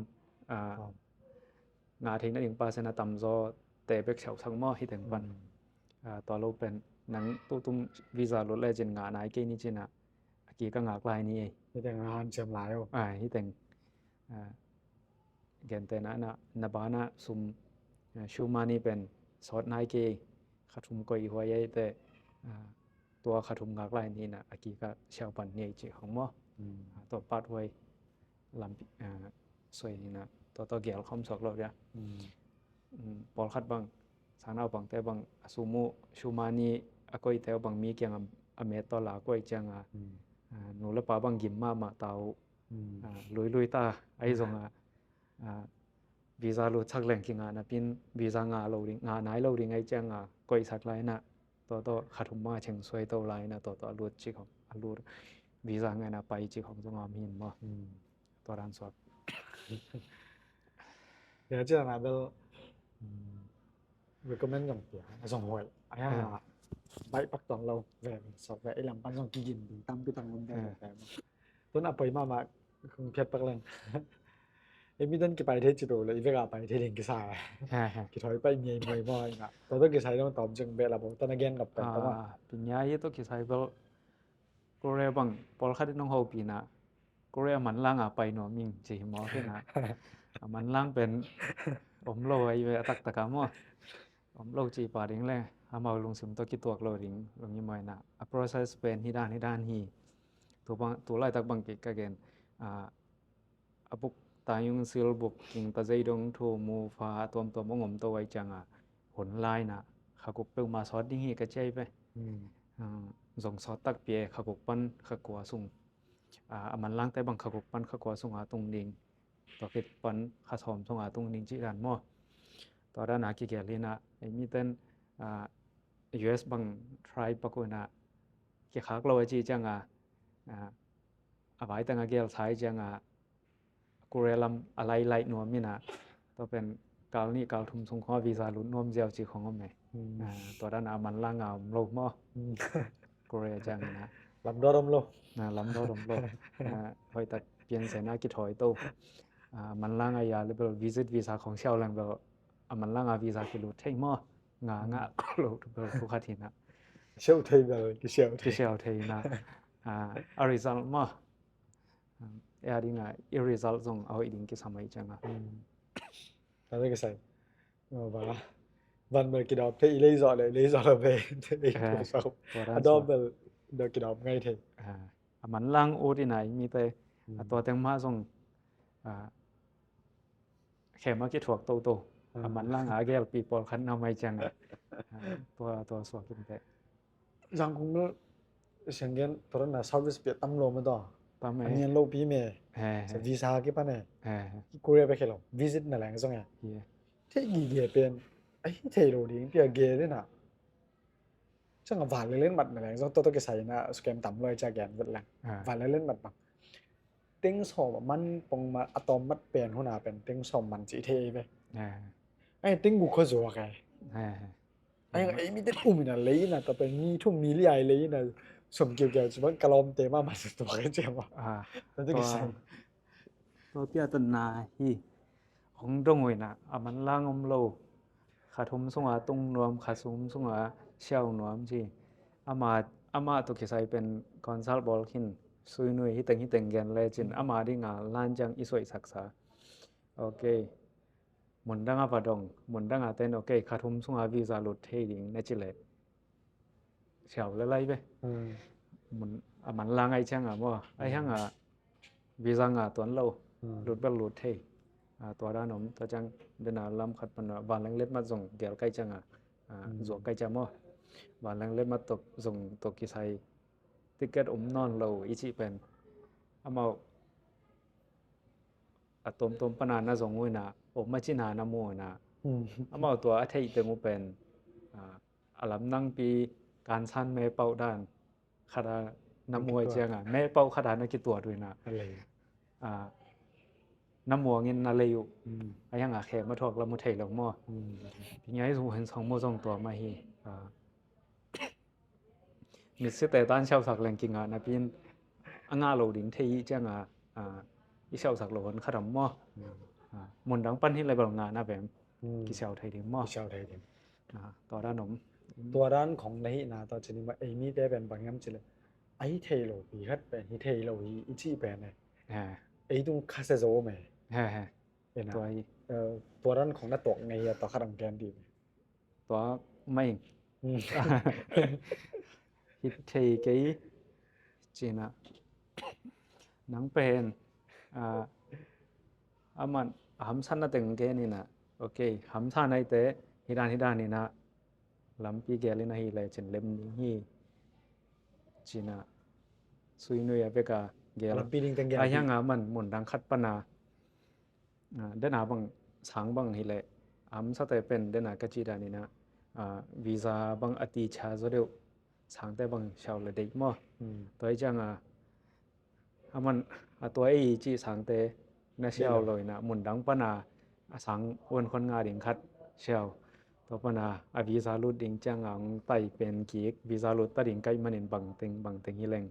ngah theihna ding percent a tamzaw te bek siausak maw, hi teng pan. Tua lo pen nang tutum visa lut le cin ngah nai kei ni cin ah, a kik a ngak lai ni ei. Hi teng a hanciam lai o. Hi teng, gente na na, na bana sum, shoe money pen sawt nai kei, kha thum koih huai ei te, tua kha thum ngak lai ni na a kik a siau pan ni ei ci khong maw. Tua pat huai lampi soi ni na, tua tua gel khom suak lo dia. Pawlkhat bang, sang naupangte bang a sum uh, shoe money a koihte uh bang mi kiang a met tawh la koih ciang a, nu le pa bang gim mahmah ta uh, lui lui ta ahi zong a, visa lut sak leng kingah napin visa ngah lo ding, ngah nai lo ding ahi ciang a koihsak lai na, tua tua kha thum bang a cheng suai to lai na, tua tua a lut cik hong, a lut visa ngah na pai cik hong zong a om hin maw. Tua dan suak. Tua ciang a bel recommend zong pia, a zong huai. A hiang a baih pak tuan lo ve, sok ve, i lam pan zong kigin ding tampi tang om ve. Tun a poi mahmah kong phiat pak leng. I mi tan kipai thei ci to le, i vek a pai thei ding kisa. Kithawi pai ngiai muai maw ina. Tua tua kisai dong tawm zeng beh la bo, tan a gen kap pai tawm a. Pinya i tua kisai bel Korea bang pawlkhat in hong hopih na, Korea manlang a pai nuam ing ci hi maw kei na. A manlang pen om lo ahi ve a taktak a maw. Om lo ci pah ding le amau lungsim tawh kituak lo ding, lungim a ina. A process pen hi dan hi dan hi. Tu bang, tu laitak bang kei ka gen, a buk ta yung sil buk king ta zei dong thu mu fa a tuamtuam hong om to ahi ciang a, hun lai na kha guk peuhmah sawt ding hi ka ci ahi ve. Zong sawt takpi e, kha guk pan kha kua sung, a manlangte bang kha guk pan kha kua sung a tung ding, tua khit pan kha sawm sung a tung ding cih dan maw. Tua dan a kigel hi na, ei mi ten US bang try pak uh na, kikhak lo a ci ciang a, a vai tang a gel sai ciang a, Korea lam a lai lai nuam ina, tua pen kal nih kal thum sung khong a visa lut nuam ziau ci khong om e. Tua dan a manlang a om lo maw. Korea ciang ina. Lamdawt om lo. Lamdawt om lo. Hoih tak piansen a kithawi to. Manlang a ya le bel visit visa khong siau leng bel a manlang a visa kilut thei maw. Nga nga ko lo tu bel tu khat hi na. Siau thei bel kisiau thei. Kisiau thei na. A result maw. E a ding a i result zong a hoih ding kisam ahi ciang a. Tua kisai. Van bel kidawp thei, i lei zawh le i lei zawh lo ve. A dawp bel dawh kidawp ngai thei. A manlang ut ina i mite a tua teng mah zong khem a kithuak toto. A manlang a gelpi pawlkhat na mai ciang a, tua tua suak in teh. Zangkung bel sianggen torana service pia tam lo ma taw. Tam e. A nian lo pi me. Visa kipan e. Korea pe khelo visit na leng zong e. Thei gige pen ahi thei lo ding pia ge dena. Ciang a van lenglet mat na leng zong toto kisai na scam tam lo e cia gen vet leng. Van lenglet mat bang teng sawm a man pong ma a tawm mat pen huna pen teng sawm man cih thei ei ve. Ai teng guk kho zuak ai. Ai ei mi te um ina lei ina ka pen mi thum mi li ai lei ina sawm kiau kiau ci bang ka lawmte ma man zuak ai ciam a. Tua te kisai. Tua pia tan na hi. Hong dong uh ina a manlang om lo. Kha thum sunga tung nuam, kha thum sunga siau nuam ci. Ama, ama tu kisai pen consult bawl khin sui nui hi teng hi teng gen le cin ama dinga lan ciang i suaihsak sa. Ok. Mundang a va dong, mundang a ten ok, kha thum sunga visa lut thei ding na ci le. Siau le lai ve. A manlang ai ciang a maw. Ai hang a visa nga tuan lo, lut bel lut thei. Tua dan om, tua ciang dena lam khat pan a van leng let mat zong gel kai ciang a, zuak kai ciang maw. Van leng let mat tok zong tok kisai ticket om nawn lo i cih pen. Amau a tuamtuam pana na zong uh ina, om a cina na mu ina. Amau tua a theih teng uh pen. A lam nangpi kansan me pauh dan khata na muai cianga me pauh khata na kituat uh ina. Na muangin na lei uh. A hianga khem a thuak lam uh thei lo maw. Pingai zu hen song maw zong tua mah hi. Mitsite tan siausak leng kingah napin a ngah lo ding thei hi cianga i siausak lo hon khatam maw. Mundang pan hi level ngah na vem. Hmm. Kisiau thei ding maw? Kisiau thei ding. Ah, tua dan om. Tua dan khong na hihna tawh ci ni maw, ei mite pen bang hiam cih leh, a hi thei lo pi khat pen hi thei lo hi i cih pen e. He. Ei tung khasia zo om e. He, he. Ena. Tua hi. Eh, tua dan khong na tuak ngei a, tua khat ang gen dih. Tua mah ing. Hmm. Hi thei kei cihna. Nang pen, ah, aman a hamsatna teng gen ina. Ok, hamsa naite hi dan hi dan ina, lampi gel ina hi le cin lem ding hi cihna. Sui nui a bek a gel. Lampi ding teng gel. A hi hang a man mun dang khat pana, ah, dena bang, sang bang hi leh, a hamsate pen dena ka cih dan ina, ah, visa bang a ti cha zaw deuh, sangte bang siau le deih maw. Hmm. Tua hi ciang a, aman a tua ei cih sangte na siau lo ina, mun dang pana a sang uan khon nga ding khat siau. Tua pana a visa lut ding ciang a hong tai pen kik, visa lut ta ding kaih manin bang teng, bang teng hi leng.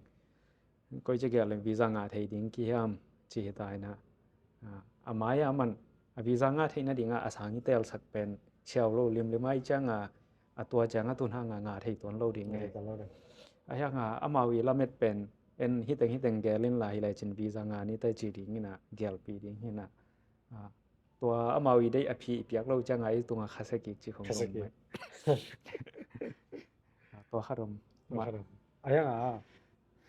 Koi ci gel leng visa ngah thei ding ki hiam ci hi ta ina. Ah, a mai a man a visa ngah theihna ding a, a sang i telsak pen siau lo limlim a hi ciang a, a tua ciang a tun hang a ngah thei tuan lo ding e. Ngah thei tuan lo ding. A hi hang a, amau i lamet pen en hiteng hiteng gel in la hi le cin visa ngah ni tai ci ding ina, gelpi ding hi ina. Ah, tua amau i deih a phi i piak lo ciang a i tung a khasia kik ci khong. Khasia kik. Ah, tua khat om. Tua khat om. A hi hang a,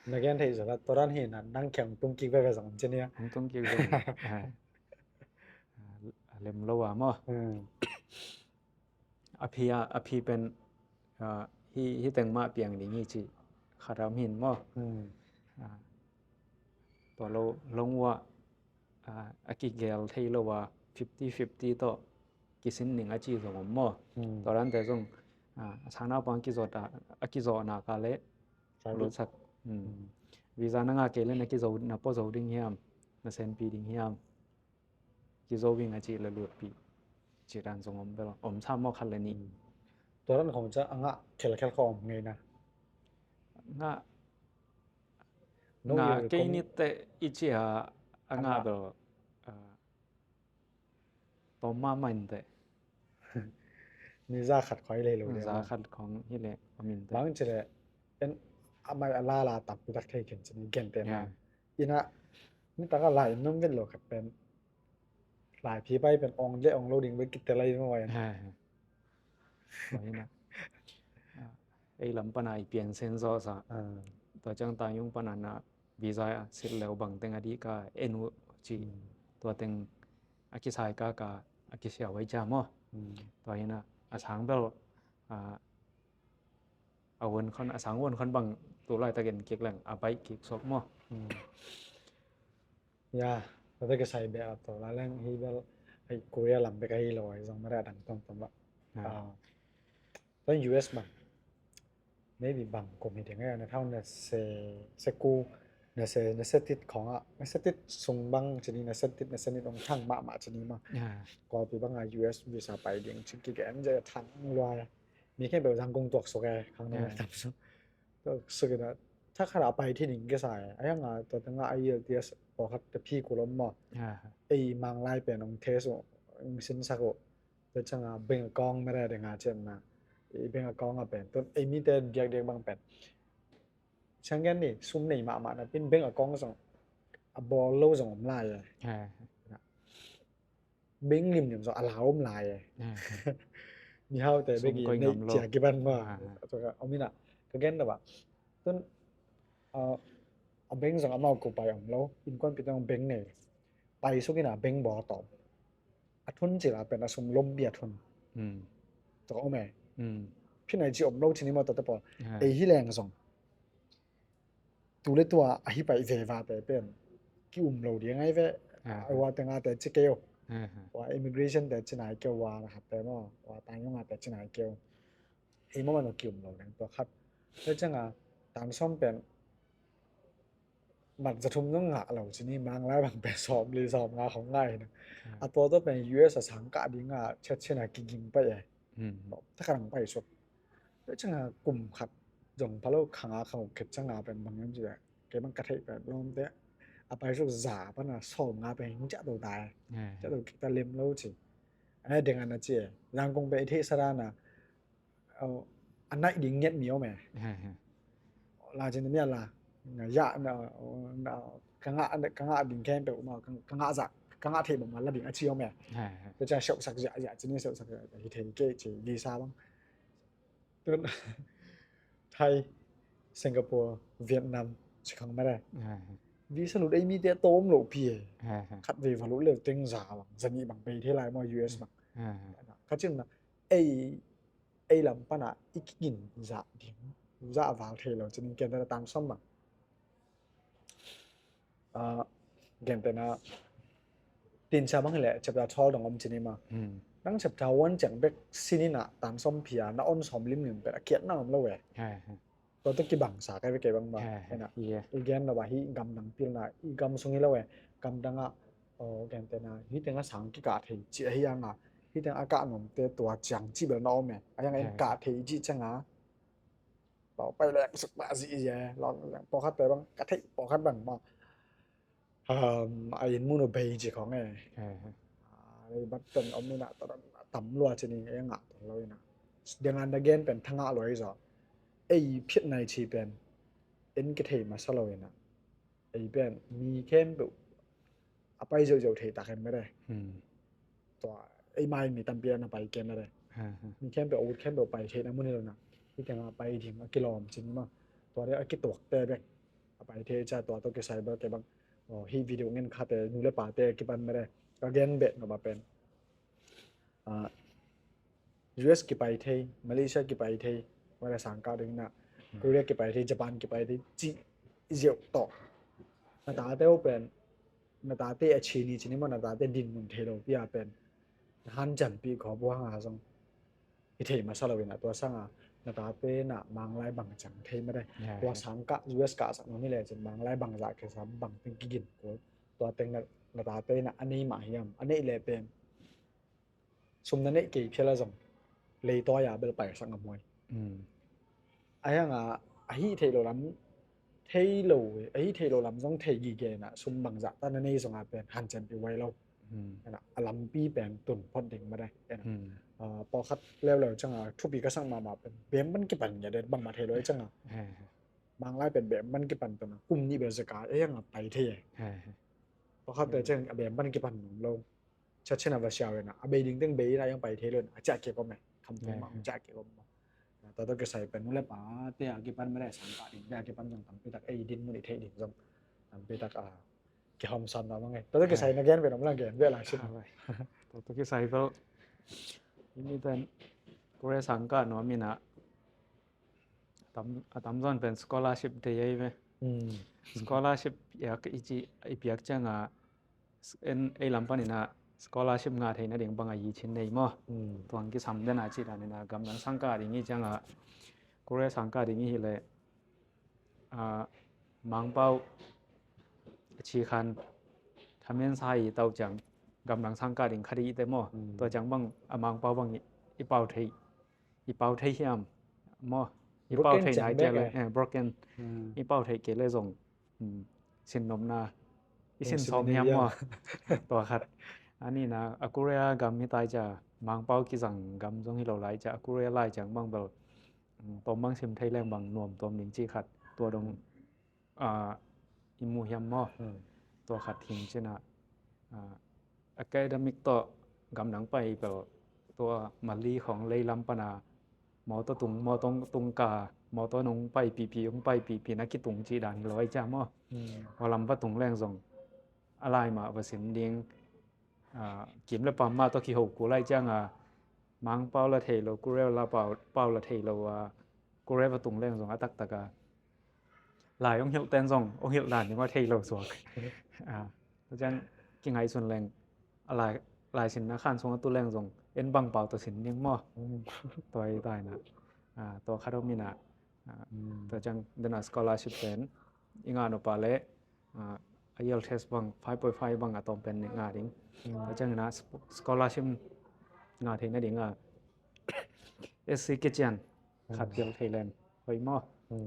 na gen thei zaw la, tua dan hi na, nang kiang tung kik veve zong om ci ni a. Hong tung kik veve. Ah. Ah, lem lo a maw. Hmm. A phi a, a phi pen, ah, hi, hiteng mah piang ding hi ci khat a om hin maw. Hmm. Ah, tua lo, long ua, ah, a kigel thei lo a, fifty fifty tawh kisin ning a ci zong om maw. Hmm. Tua dante zong, ah, a sang naupang kizawh a, a kizawhna ka le lutsak. Hmm. Hmm. Visa na ngah kei le na kizo, na pua zo ding hiam, na senpi ding hiam. Kizo ing a cih le lutpih cih dan zong om bel om sa maw khat le nih. Hmm. Tua dan khong ca a ngah khelkhel khong om ngei na. Ngah, ngah kei ni teh i cih a, a ngah bel, ah, tawm mahmah in teh. Ni za khat khong hi le lo le. Za khat khong hi le om in teh. Bang ci le, en, a mai a la la tampi tak thei khin ci ni gen teh na. Ina, ni tak a la in nong gen lo khat pen. Laiphi pai pen ong le ong lo ding bai kitel ai maw. Tua hi na. Ah, ei lam pana i pian sen zaw sa. Ah. Tua ciang Taizong pana na visa sit leu bang teng a dih ka en uh ci. Hmm. Tua teng a kisai ka ka a kisiau ai cia maw. Hmm. Tua hi na a sang bel, ah, a uan khon, a sang uan khon bang tu laitak en kik leng a baih kik suak maw. Hmm. Ya, tua kisai beh a tawh la leng hi bel, hei, Korea lam bek ahi lo, hei zong mara dang tawmtawm bah. Ah. Ah, tua U S bang. Maybe bang kum hi ding a, na thau na se, se ku, na se, na se tit khong a, na se tit sung bang ci ni, na se tit, na se nit ong thang mahmah ci ni mah. Ah. Kuapi bang a U S visa pai ding ci kigen zia thang lua. Mi khempeuh zang kong tuak suk e, khang nong tam suk. Tuak suk ina, thakhat a pai thei ding kisa e. A hi hang a, tua teng a I E L T S pawlkhat te phi kul om maw. Ei Manglai pen ong test uh, ong sinsak uh. Tua ciang a bank account mera ding a cian na. Ei bank account a pen. Tun ei mite diakdiak bang pen. Ciang gen ni, sum nei mahmah na pin bank account zong a bawl lo zong om lai e. Bank limlim zong a lau om lai e. Mihaute bek i neih cia kiban maw. Tua ka om ina, ka gen na ba. Tun, ah, a bank zong amau ko pai om lo. Innkuanpihte zong bank nei. Pai suk ina bank bawl tawm. A thun ci la pen a sum lom bia thun. Tua ka om e. Phi nai ci om lo ci ni maw tua te pawl. Ei hi leng zong. Tu le tua a hi pai veva te pen ki um lo ding ai ve. A wa te nga te ci keu. Wa immigration te ci nai keu, wa na khat te maw, wa Taizong a te ci nai keu. Ei maw man ki um lo ding tua khat. Te ciang a tan sawm pen mat za thum zong ngah lo ci ni, Manglai bang pen sawm li sawm nga khong ngai na. A tua tua pen U S a sang kah ding a chet chin a kiging pai e. Ta ka dang pai suk. Tua ciang a kum khat zong pha lo, kha nga kha hok khit ciang a pen bang hiam ci a, kei bang ka theih pen lawmte a pai suk za pan a sawm nga pen hing ciah to ta e. Ciah to kik ta lem lo ci. A Hei, deng ana ci e. Zangkong pe i theih sadan a, a naih ding nget mi om e. La cin mi a la, na ya na, na ka ngah, ka ngah ding khempeuh ma, ka ngah zah, ka ngah theih bang ma la ding a ci om e. Tua ciang seuhsak ziahziah cin, seuhsak ziah hi thei kei ci, visa bang. Tun Thai, Singapore, Vietnam ci khang mah e. Visa lut ei mite tawm loh pi e. Khat vei va lut leu teng za bang, za nih bang bei thei lai maw, U S bang. Ka cin na ei, ei lam pana i kigin zah ding, zah a val thei lo cin, ken ta tan sawm bang. Gentehna, tinsa bang hileh chapter twelve dong om cin i ma. Nang chapter one ciang bek sin ina tan sawm pia na on sawm limlim pet a kiat na om lo e. Tua tu kibangsa kai vek e bang ba. Ena i gen lo ba hi gamdang pilna, i gam sung hi lo e. Gamdang a, gentehna hi teng a sang kikah thei ci a hi anga, hi teng a kah nuamte tua ciang ci bel na om e. A yang en kah thei ci ciang a Pau pai leng suk pah zih zia, lawng leng pawlkhat pai bang, ka theih pawlkhat bang maw. A inn mun uh bei ci khawng e. Lei bat pen om ina, tam lua ci ni, e ngah tawh lo ina. Dengan da gen pen thangah lua hi zaw. Ei phiat nai ci pen en kithei masa lo ina. Ei pen mi khempeuh a pai zeuhzeuh thei tak hen mede. Tua ei mai mi tampi a na pai ken mede. Mi khempeuh, a ut khempeuh pai theihna mun hi lo na. Hi teng a pai ding a kilawm cin ma. Tua de a kituakte bek a pai thei ca, tua tawh kisai bel ke bang. Hi video ngen khate nu le pate kipan mede. Ka gen beh no ba pen. U S kipai thei, Malaysia kipai thei, wala sangkah ding na, Korea kipai thei, Japan kipai thei, ci ziau tawh. Na tate uh pen, na tate a cini cini maw, na tate dinmun thei lo pia pen. Han ciampi khaw buang a zong. I thei masa lo ina tua sanga, na tate na manglai bang ciang thei mede. Tua sangkah, U S kah sak no ni le cin, manglai bang zah kisa bang teng kigin ko. Tua teng na, na tate na a nei mah hiam, a nei le pen. Sum na neih kei phial a zong leitawi a bel paisak a muai. A hiang a, a hih theih lo lam thei lo, a hih theih lo lam zong thei gige na sum bangzah ta na nei zong a pen hanciam pi uai lo. A lampi pen tun phot ding mah dai. Pawlkhat leuleu ciang a thupi ka sak mahmah pen bem ban kipan ngia de bangmah thei lo ciang a. Manglai pen bem ban kipan tun a kum nih bel zeka a hiang a pai thei e. Pawlkhat te ciang a bem ban kipan nuam lo. Chat chin a va siau ina, a bei ding teng bei ina yang pai thei lo ina, a ciah kek om e, kham tung ma, ciah kek om ma. Tua tawh kisai pen nu le pate a kipan mede, sangkah ding te a kipan zong tampi tak ei dinmun i theih ding zong tampi tak a kihawm sam na mang e. Tua tawh kisai na gen pen om lang gen ve lang sin. Tua tawh kisai bel i miten Korea sangkah nuam ina a tam zawn pen scholarship thei ei ve. Scholarship i ak i ci, i piak ciang a en ei lam pan ina scholarship ngah theihna ding bang a yi chin nei maw. Tuang kisam den a ci dan ina gamdang sangkah ding i ciang a, Korea sangkah ding i hi le, a, Mangpau a ci khan thamen sa i tau ciang gamdang sangkah ding khat i te maw. Tua ciang bang a Mangpau bang i, i pau thei, i pau thei hiam maw. I pau thei nai kei le, broken. I pau thei kei le zong sinnopna i sin sawm hiam maw. Tua khat. A nihna a Korea gam hi tai ca, Mangpau kizang gam zong hi lo lai ca, a Korea lai ciang bang bel tawm bang sim thei leng bang nuam tawm ding ci khat. Tua dong i mu hiam maw. Tua khat hing cina academic tawh gamdang pai bel tua Mali khawng lei lam pana mawtaw tung, mawtaw tung ka, mawtaw nung pai pipi, ung pai pipi na kitung ci dan hi lo ai cia maw. Hua lam va tung leng zong a lai mah va sim ding. Kim le pam mah tawh kiho kul ai cianga Mangpau la thei lo, Korea la pau, pau la thei lo a Korea va tung leng zong a taktak a lai ong hilh ten zong ong hilh dan ding a thei lo suak. Tua ciang kingaihsun leng a lai, lai sinna khan sung a tu leng zong en bang pau tawh sin ding maw. Tua hi taina. Tua khat om ina. Tua ciang dena scholarship pen i ngah nop a le a I E L T S bang five point five bang a tawm pen i ngah ding. Tua ciang ina scholarship ngah theihna ding a S C kician khat gelh thei leng hoih maw.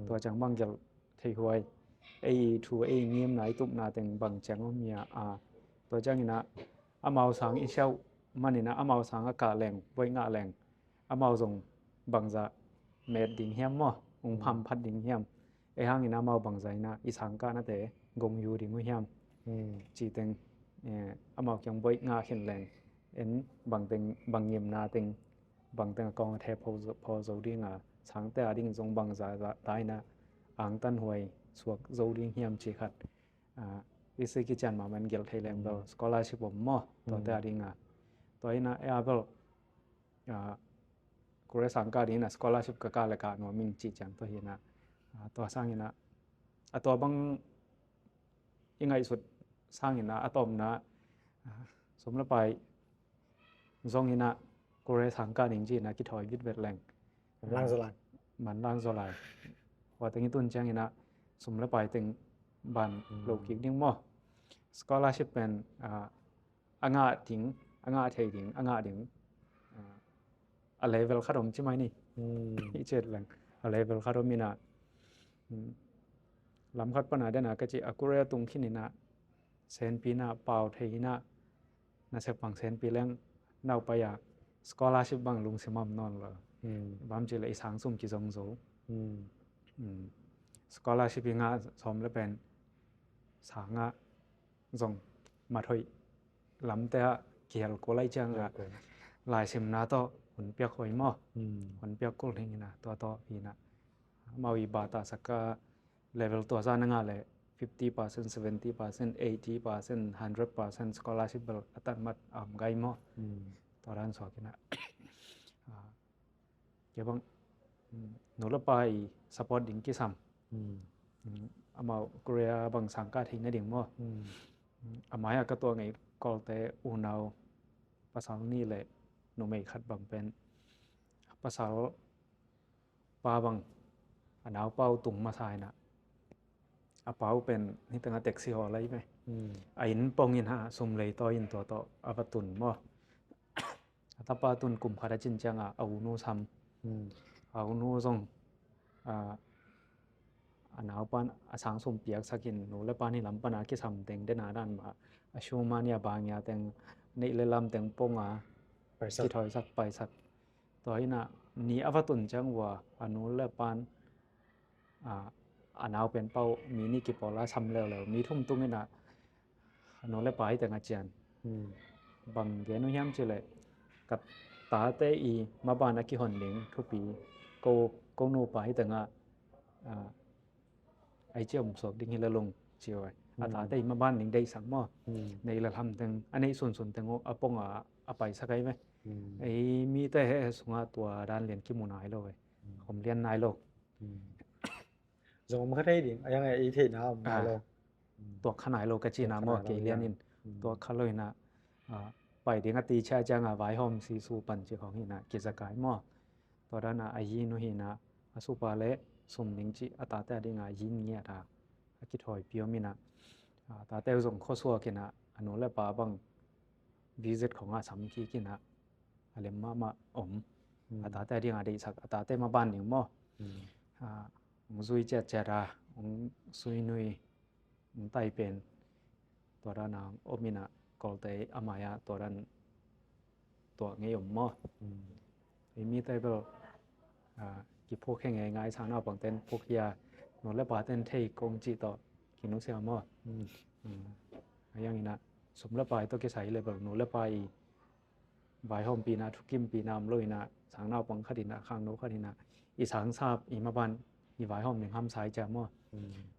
Tua ciang bang gelh thei huai. Ei thu ei ngimna i tupna teng bang ciang om hia a. Tua ciang ina amau sang i siauh manin ah amau sang a kah leng, buaih ngah leng, amau zong bangzah met ding hiam maw, ung pham phat ding hiam. Ei hangin ah amau bangzah in ah i sang kahnate gong yu ding uh hiam. Ci teng, eh, amau kiang buaih ngah khin leng, en bangteng, bang ngimna teng, bangteng a kawng a the pho zo, pho zo ding a, sangte a ding zong bangzah ta in ah angtan huai suak zo ding hiam ci khat. Ah, i si kician mahmah in gelh thei leng bel scholarship om maw, tuate a ding a. Tua in ah ei a bel, ah, Korea sang kah ding in ah scholarship ka kah le kah nuam ing ci ciang tua hi in ah, ah, tua sang in ah, a tua bang i ngaihsut sang in ah, a tawpna, ah, sum le pai zong in ah Korea sang kah ding ci in ah kithawi vitvet leng. Manlang zaw lai. Manlang zaw lai. Hua teng i tun ciang in ah sum le pai teng ban lo kik ding maw. Scholarship pen, ah, a ngah ding, a ngah thei ding, a ngah ding, ah, a level khat om ci mai ni. I ciat leng a level khat om in ah, lam khat pan a den a ka ci a Korea tung khin in ah senpi in ah pau thei in ah, na sep bang senpi leng nau pai a scholarship bang lungsim om nawn lo. Bang ci le i sang sum kizong zo. Scholarship i ngah sawm le pen sang ah zong mathoih lamte ah kihel kul lai ciang ah laisimna tawh hun piak hoih maw. Hun piak kul ding in ah tua tawh hi in ah amau i bata sak a level tua zan a ngah le fifty percent, seventy percent, eighty percent, hundred percent scholarship bel a tan mat a om gai maw. Tua dan suak in ah, ah, kei bang, mm, nu le pa i support ding kisam. Amau Korea bang sang kah thei nading maw. A mai a ka tuah ngei Kawlte unau pasal nih le numei khat bang pen pasal pa bang a naupa uh tung masa in ah, a pa uh pen hih teng ah taxi haw lai ve. A inn pong in ah sum lei tawi in tua tawh a va tun maw. A tapa tun kum khat a cin ciang ah a unu sam. A unu zong, ah, a naupan a sang sum piaksak in nu le pa nih lam pan a kisam teng den a dan mah a sum a nih a bang a teng neih le lam teng pong a kithawisak paisak. Tua hi in ah ni a va tun ciang uh a, a nu le pan, ah, a nau pen pa uh mi nih kipawl a sam leuleu, mi thum tung in ah a nu le pa hih teng a cian. Bang gen uh hiam ci le ka tate i maban a kihon ding thupi ko, ko nupa hih teng ah, ah, ei ci om suak ding hi le lung ci uh. A tate i maban ding deihsak maw. Neih le lam teng a neih sunsun teng uh a pong a, a paisak ai ve. Ei mite he sungah tua dan lian kimu nai lo ve. Om lian nai lo. Zong om kha thei ding a, yang ei theihna om nai lo. Tuak kha nai lo ka cina maw, kei lian in. Tuak kha lo in ah, ah, pai ding a ti cia ciang a vaihawm sisu pan ci khawng hi in ah kizakai maw. Tua dan a a hi nu hi in ah a supa le sum ding ci a tate a ding a hi ngiat a, a kithawi piom in ah, a tate uh zong khuasuak in ah a nu le pa bang visit khawng a sam kik in ah a lem mahmah om. A tate a ding a deihsak a tate maban ding maw. Ah, hong zui ciatciat a, hong sui nui, hong tai pen tua dan a om in ah Kawlte a mai ah tua dan tuah ngei om maw. Ei mite bel, ah, kiphuk he ngei ngai sang naupang ten phuk hi a, nu le pa ten thei kong ci tawh kinusia maw. A yang in ah sum le pai tawh kisai le bel nu le pa i vaihawmpihna, thukimpihna om lo in ah sang naupang khat in ah, khangno khat in ah i sang sap i maban i vaihawm ding hamsa i cia maw.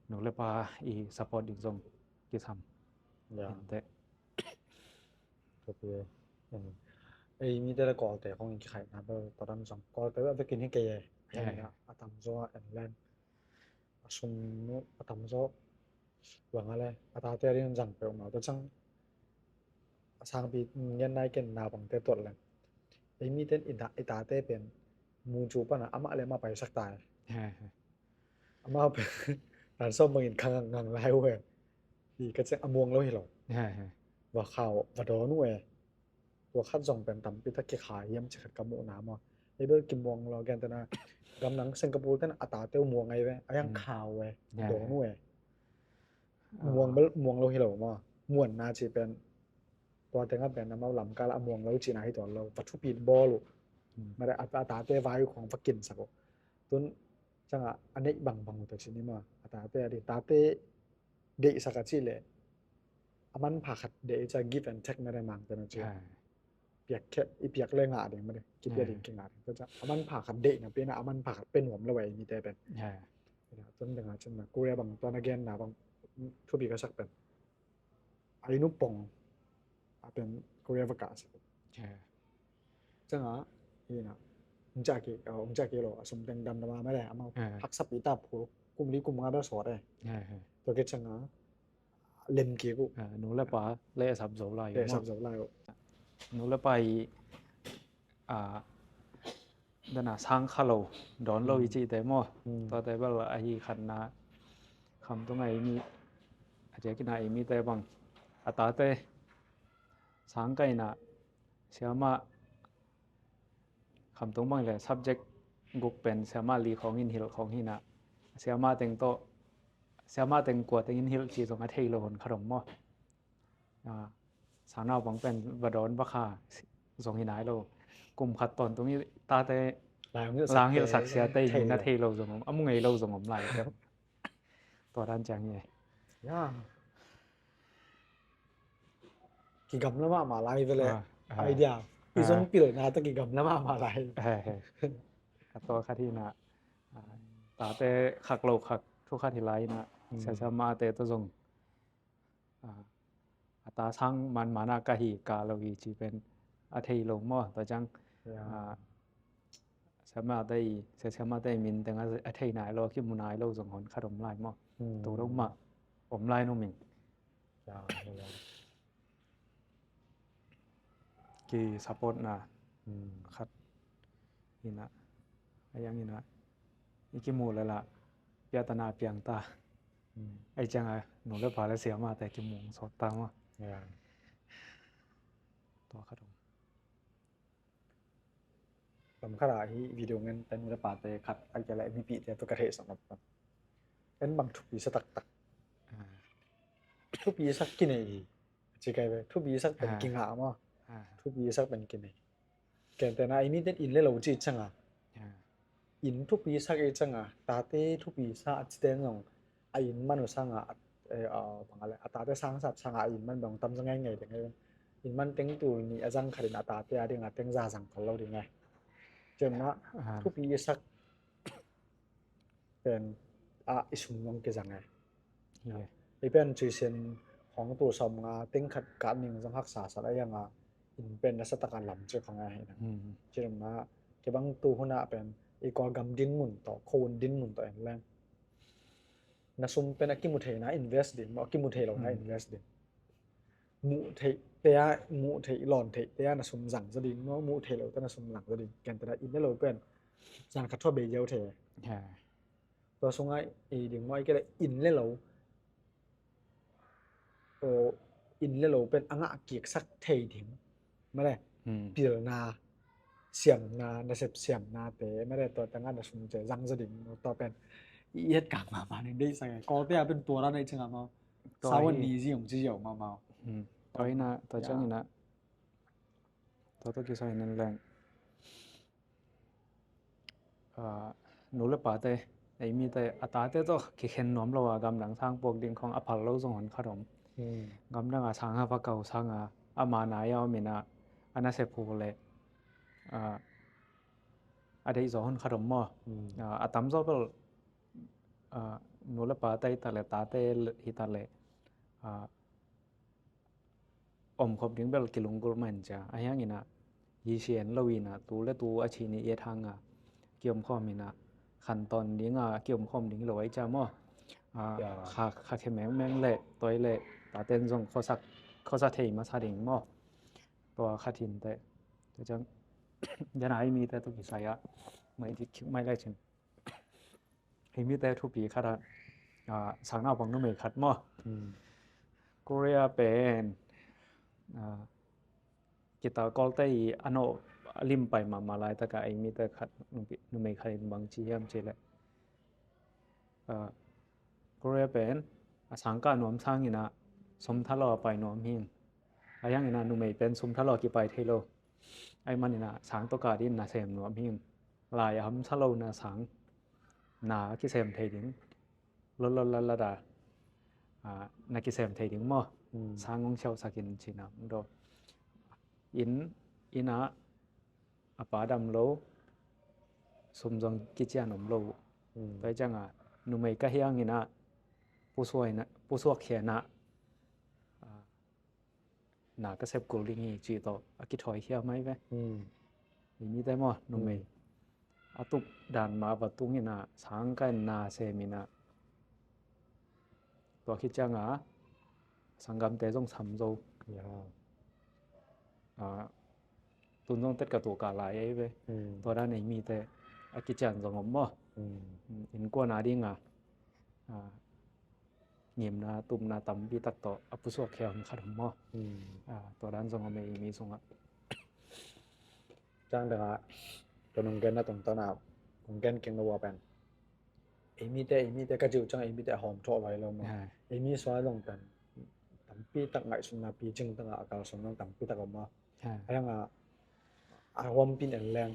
Nu le pa i support ding zong kisam. Ente. Ei mite le Kawlte khong in kikhaihna bel tua dan zong Kawlte bel a vekin hi kei e. A tamzaw a en len a sum a tamzaw bang a le a tate a ding zang peuhmah tua ciang a sangpi ngen nai ken naupangte tuat leng. Ei mite in i tate pen mucu pan a amah le amah paisak ta e. Amah pen tan sawm bangin kha ngang lai uh e. Hi ka ciang a muang lo hi lo. Va khau va dawn uh e. Tua khat zong pen tampi tak kikha hiam ci khat ka muhna maw. Ei bel kimuang lo, gentehna gamdang Singapore ten a tate uh muang ai ve, a yang khau e, dawn uh e. Muang bel muang lo hi lo maw. Muanna ci pen Tua tengah pen amau lamkal a muang lo cihna hi tuan lo, va thupi bawl uh. Mare a, a tate vai uh khong va kinsak uh. Tun ciangah a neih bangbang uh ta cih ni maw, a tate a ding, tate deihsak a cih leh a manpha khat deih i ciah give and take mare mangte na cih. Piak khe, i piak le ngah ding mare, kipia ding kingah ding. Tua ciah a manpha khat deih napi na a manpha khat pe nuam lo a, i mite pen. Tun dingah cin na Korea bang tua na genna bang thupi ka sak pen a inn uh pong a pen Korea va kah sak. Ciangah ina ung ciah kei, ung ciah kei lo, a sum teng damdam a mare, amau haksap i tap khu kum li kum nga bel sawt e. Tua kei ciangah lem kik uh. Nu le pa le sap zo lai, le sap zo lai uh. Nu le pa i a dana sang kha lo, dawn lo i cihte maw? Tuate bel ahi khatna, Khamtung a i mi, a ciakin a i mite bang a tate sang kah ina siamah, Khamtung bang le subject guk pen siamah li khong in hilh khong hi na, siamah teng tawh, siamah teng kua teng in hilh cih zong a thei lo hun khat om maw? Sangnaupang pen va dawn va kha zong hi nai lo. Kum khat tawntung i tate la hong hilhsak siate hi na thei lo zong om, a mu ngei lo zong om lai. Tua dan ciang hi. Kigamla mahmah lai vele. Idea i zong pilna tawh kigamla mahmah lai. A tua khat hi na, tate khak lo khak thu khat hi lai na, siamahte tawh zong a ta sang manmana ka hi ka lo hi ci pen a thei lo maw? Tua ciang siamahte i, siamahte i min teng a thei nai lo, a kimu nai lo zong hun khat om lai maw? Tu dong mah om lai nu ming. Ki support na khat ina, a yang ina i kimu lala piatana piang ta. Ai cianga nu le pa le siamahte kimu sawt ta maw? Tua khat om. Lam khat ah hi video ngen ten le pate khat a kia le mipite tu ka thei sang op. En bang thupi sa taktak. Thupi sak kinei hi. Ci kai ve thupi sak pen kinga maw? Thupi sak pen kinei. Ken tena i miten in le lo ci canga. In thupi sak i canga, tate thupi sa a citen zong a in man uh sanga, a tate sangsat sanga a in man bang tam za ngai ngai ding. In man teng tul ni a zang khatin a tate a dinga teng za zang khol lo ding ngai. Cemna thupi i sak pen a i sum zong kizang e. Ei pen cuisen hong tul sawm nga teng khat kah ning zong haksa sat a ianga in pen na sa taka lam ci khong a hi na. Cemna kibang tu huna pen i Kawlgam din mun tawh, khowun din mun tawh en leng na sum pen a kimu theina invest ding maw, a kimu thei lo na invest ding. Muh theih te a, muh theih lawn theih te a na sum zang za ding maw, muh theih lo te na sum zang za ding. Ken te na in le lo pen zan khat thua bei ziau thei. Tua sunga i ding maw, i ke le in le lo, in le lo pen a ngah kiksak thei ding. Male pilna siamna, nasep siamna te male tua tanga na sum ce zang za ding. Tua pen i et kang mama ning dei sa ngai. Kawte a pen tua ra nei chinga mau. Sawan ni ziong ci ziau mama. Tua ina tua ciang ina tua tua kisai nen leng. Nu le pate, ei mite a tate tawh kikhen nuam lo a gamdang sang puak ding khong a phal lo zong hon khat om. Gamdang a sang a va kau sang a ama nai a om ina a nasep hu le a deih zaw hon khat om maw? A tamzaw bel nu le pate hi ta le, tate hi ta le, omkhop ding bel kilunggulh man cia a hiang ina hi sian lo ina tu le tu a ci ni i et hanga kiomkhawm ina khantawn dinga kiomkhawm ding lo ai cia maw? Kha khe mengmeng le toi le taten zong khuasa thei masa ding maw? Tua khat hin te tua ciang dena i mite tu kisai a mai dik khik mai lai cin. Hei mite thupi khat ah, sangnaupang numei khat maw? Korea pen kita Kawlte i a nawh a limpai mahmah laitaka ei mite khat numei khat in bang ci hiam ci leh, Korea pen a sangkah nuam sangin ah sum tha lo a pai nuam hi. Ahi hangin ah numei pen sum tha lo a kipai thei lo. Ahi manin ah sang tawh kah dingin na sem nuam hing. Lai a hamsa lo na sang, na a kisem thei ding, lawt lawt lat lat a, ah, na kisem thei ding maw? Mm. Sang hong siauhsak in cihna hong dawng. Inn, inn ah a pa dam lo, sum zong kician om lo. Mm. Tua hi ciangah numei ka hi hangin ah pusuak in ah, pusuak khia in ah, ah, na ka sep kul ding hi cih tawh a kithawi khia mai ve. Mm. Ei mite maw, numei. Mm. A tup dan mah va tung in ah, sang kah in na sem in ah, tua khit ciangah sanggamte zong sam zo. Ya. Ah, tun zong tet ka tuh kah lai ei ve. Mm. Tua dan ei mite a kician zong om maw? Mm. Mm, innkuan a ding a, ah, ngimna, tupna tampi tak tawh a pusuak khia om khat om maw? Mm. Ah, tua dan zong om ei mi sungah. Ciang dang a, tua nong genna tungtawn a, kong gen keng lo a pen, ei mite, ei mite ka cih uh ciang ei mite a hawm thawh lo hi lo maw? Ah. Ei mi sungah zong pen tampi tak ngaihsutna picing tangah a kalsuan zong tampi tak om maw? Ah. Ahi hangah a huampi in en leng,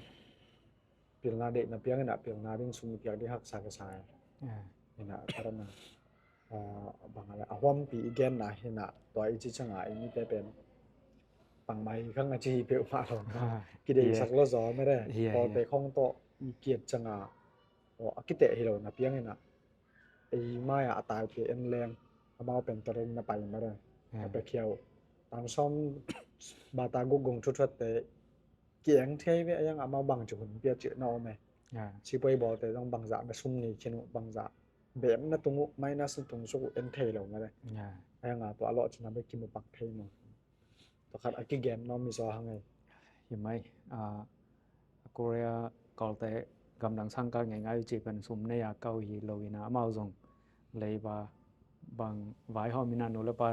pilna deihna piang in ah pilna ding sum i piak ding haksa ka sa. Ah. In ah ka rana, ah, bang a le, a huampi i genna hi in ah, tua i cih ciangah ei mite pen pangmai khang a ci hi peuhmah lo. Ah. Kideihsak lo zaw mah de. Yeah, yeah. Pawlpi khong tawh i kiat ciangah, aw, a kiteh hi lo na piang in ah, ei mai-ah a taite en leng, amau pen tua ding na pai mah de. Ah. Ka pia khia uh. Tang sawm bata guk gong thuthuatte ki-eng thei ve, ahi hangah amau bangci hun pia cih na om e. Ah. Sipuai bawlte zong bangzah na sum nei khin uh, bangzah bem na tung uh, minus na tung suk uh, en thei lo mah de. Ah. Ahi hangah tua a lawhcinna bek kimu pak thei maw? Tua khat a kigen nuam hi zaw hang ei. Hi mai, ah, Korea Kawlte gamdang sang kah ngeingai uh cih pen sum nei a kah uh hi lo in ah, amau zong leiba bang vaihawm in ah, nu le pa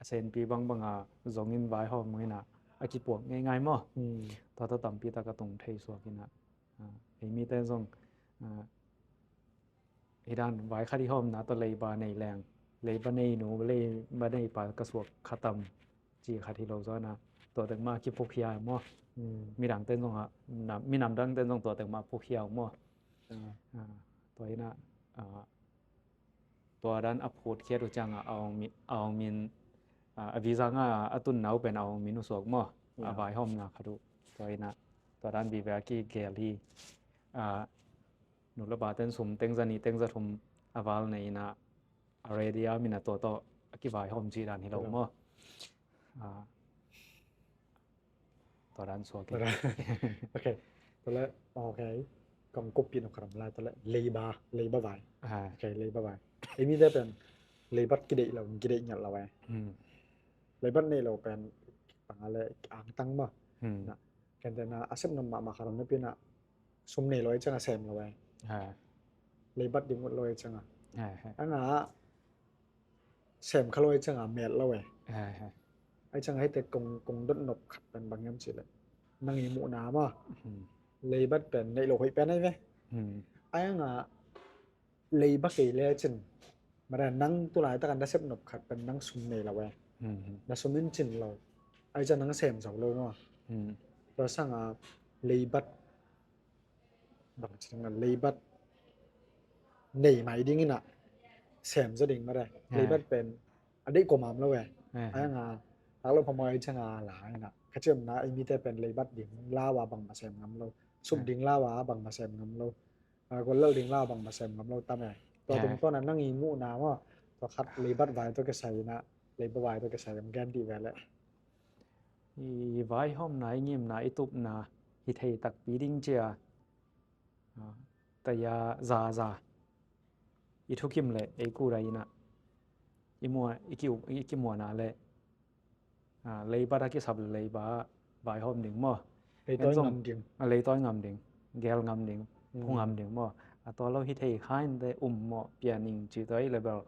a senpi bangbang a zongin vaihawm in ah a kipuak ngeingai maw? Hmm. Tua tawh tampi tak a tung thei suak in ah, ah, ei mite zong, ah, hi dan vai khat i hawmna tawh leiba nei leng, leiba nei nu, leiba nei pa ka suak kha tam ci khat hi lo zaw in ah, tua tek mah kiphukhia maw? Hmm. Midang ten zong ah, na, minam dang ten zong tua tek mah phukhia maw? Ah. Ah, tua in ah, ah, tua dan a phutkhiat uh ciangah a awng mi, a awng min, ah, a visa ngah a tunna uh pen a awng min uh suak maw? A, yeah, vaihawmna khat uh. Tua in ah tua dan vive a kigel hi. Ah, nu le pa ten sum teng za nih teng za thum a val nei in ah, a ready a min a tua tawh a kivaihawm cih dan hi lo maw? Ah, tua dan suak hi. Tua dan. Ok. Tua leh, ok. Kong kuppih nop khat om lai, tua leh leiba, leiba vai. Ah. Ok, leiba vai. Ei mite pen leibat kideih lo, kideih ngiat lo e. Hmm. Leibat neih lo pen bang a le angtang maw? Hmm. Na, kente na a sep nop mahmah khat om napi in ah, sum nei lo ahih ciangah sem lo e. Ha. Leibat ding ut lo ahih ciangah. Ha, ha. A ngah sem kha lo ahih ciangah met lo e. Ha, ha. Ahih ciangah hihte kong, kong dot nop khat pen bang hiam cih leh, nang i muhna maw? Hmm. Leibat pen neih lo hoih pen ahi ve. Hmm. A ngah leiba kei lecin, mara nang tu laitakin na sep nop khat pen nang sum nei lo e. Hmm. Na sum in cin lo. Ahih ciangah nang sem zo lo maw? Hmm. Tua sangah leibat, bang ci ding a, leibat nei mai ding in ah sem zaw ding mara. Ah. Leibat pen a deih kua mam lo e. Ah. A ngah tak lo phamawh ahih ciangah la in ah, ka cih omna, ei mite pen leibat ding lau a bangmah sem ngam lo. Sum, ah, ding lau a bangmah sem ngam lo. Ah, guallelh ding lau bangmah sem ngam lo tam e. Tua, ah, tungtawn ah nang i muhna maw? Tua khat leibat vai tawh kisai in ah, leiba vai tawh kisai in gen dih ve leh. I vaihawmna, i ngimna, i tupna hi thei takpi ding cia, ah, taya zaza i thukim leh ei kut ah in ah, i mua, i ki, i kimuanna leh, ah, leibat a kisap leh leiba vaihawm ding maw? Leitawi ngam ding. Ah, leitawi ngam ding, gel ngam ding, phu ngam ding maw? A tua lo hi thei kha inteh um maw, pia ning ci tua i leh bel,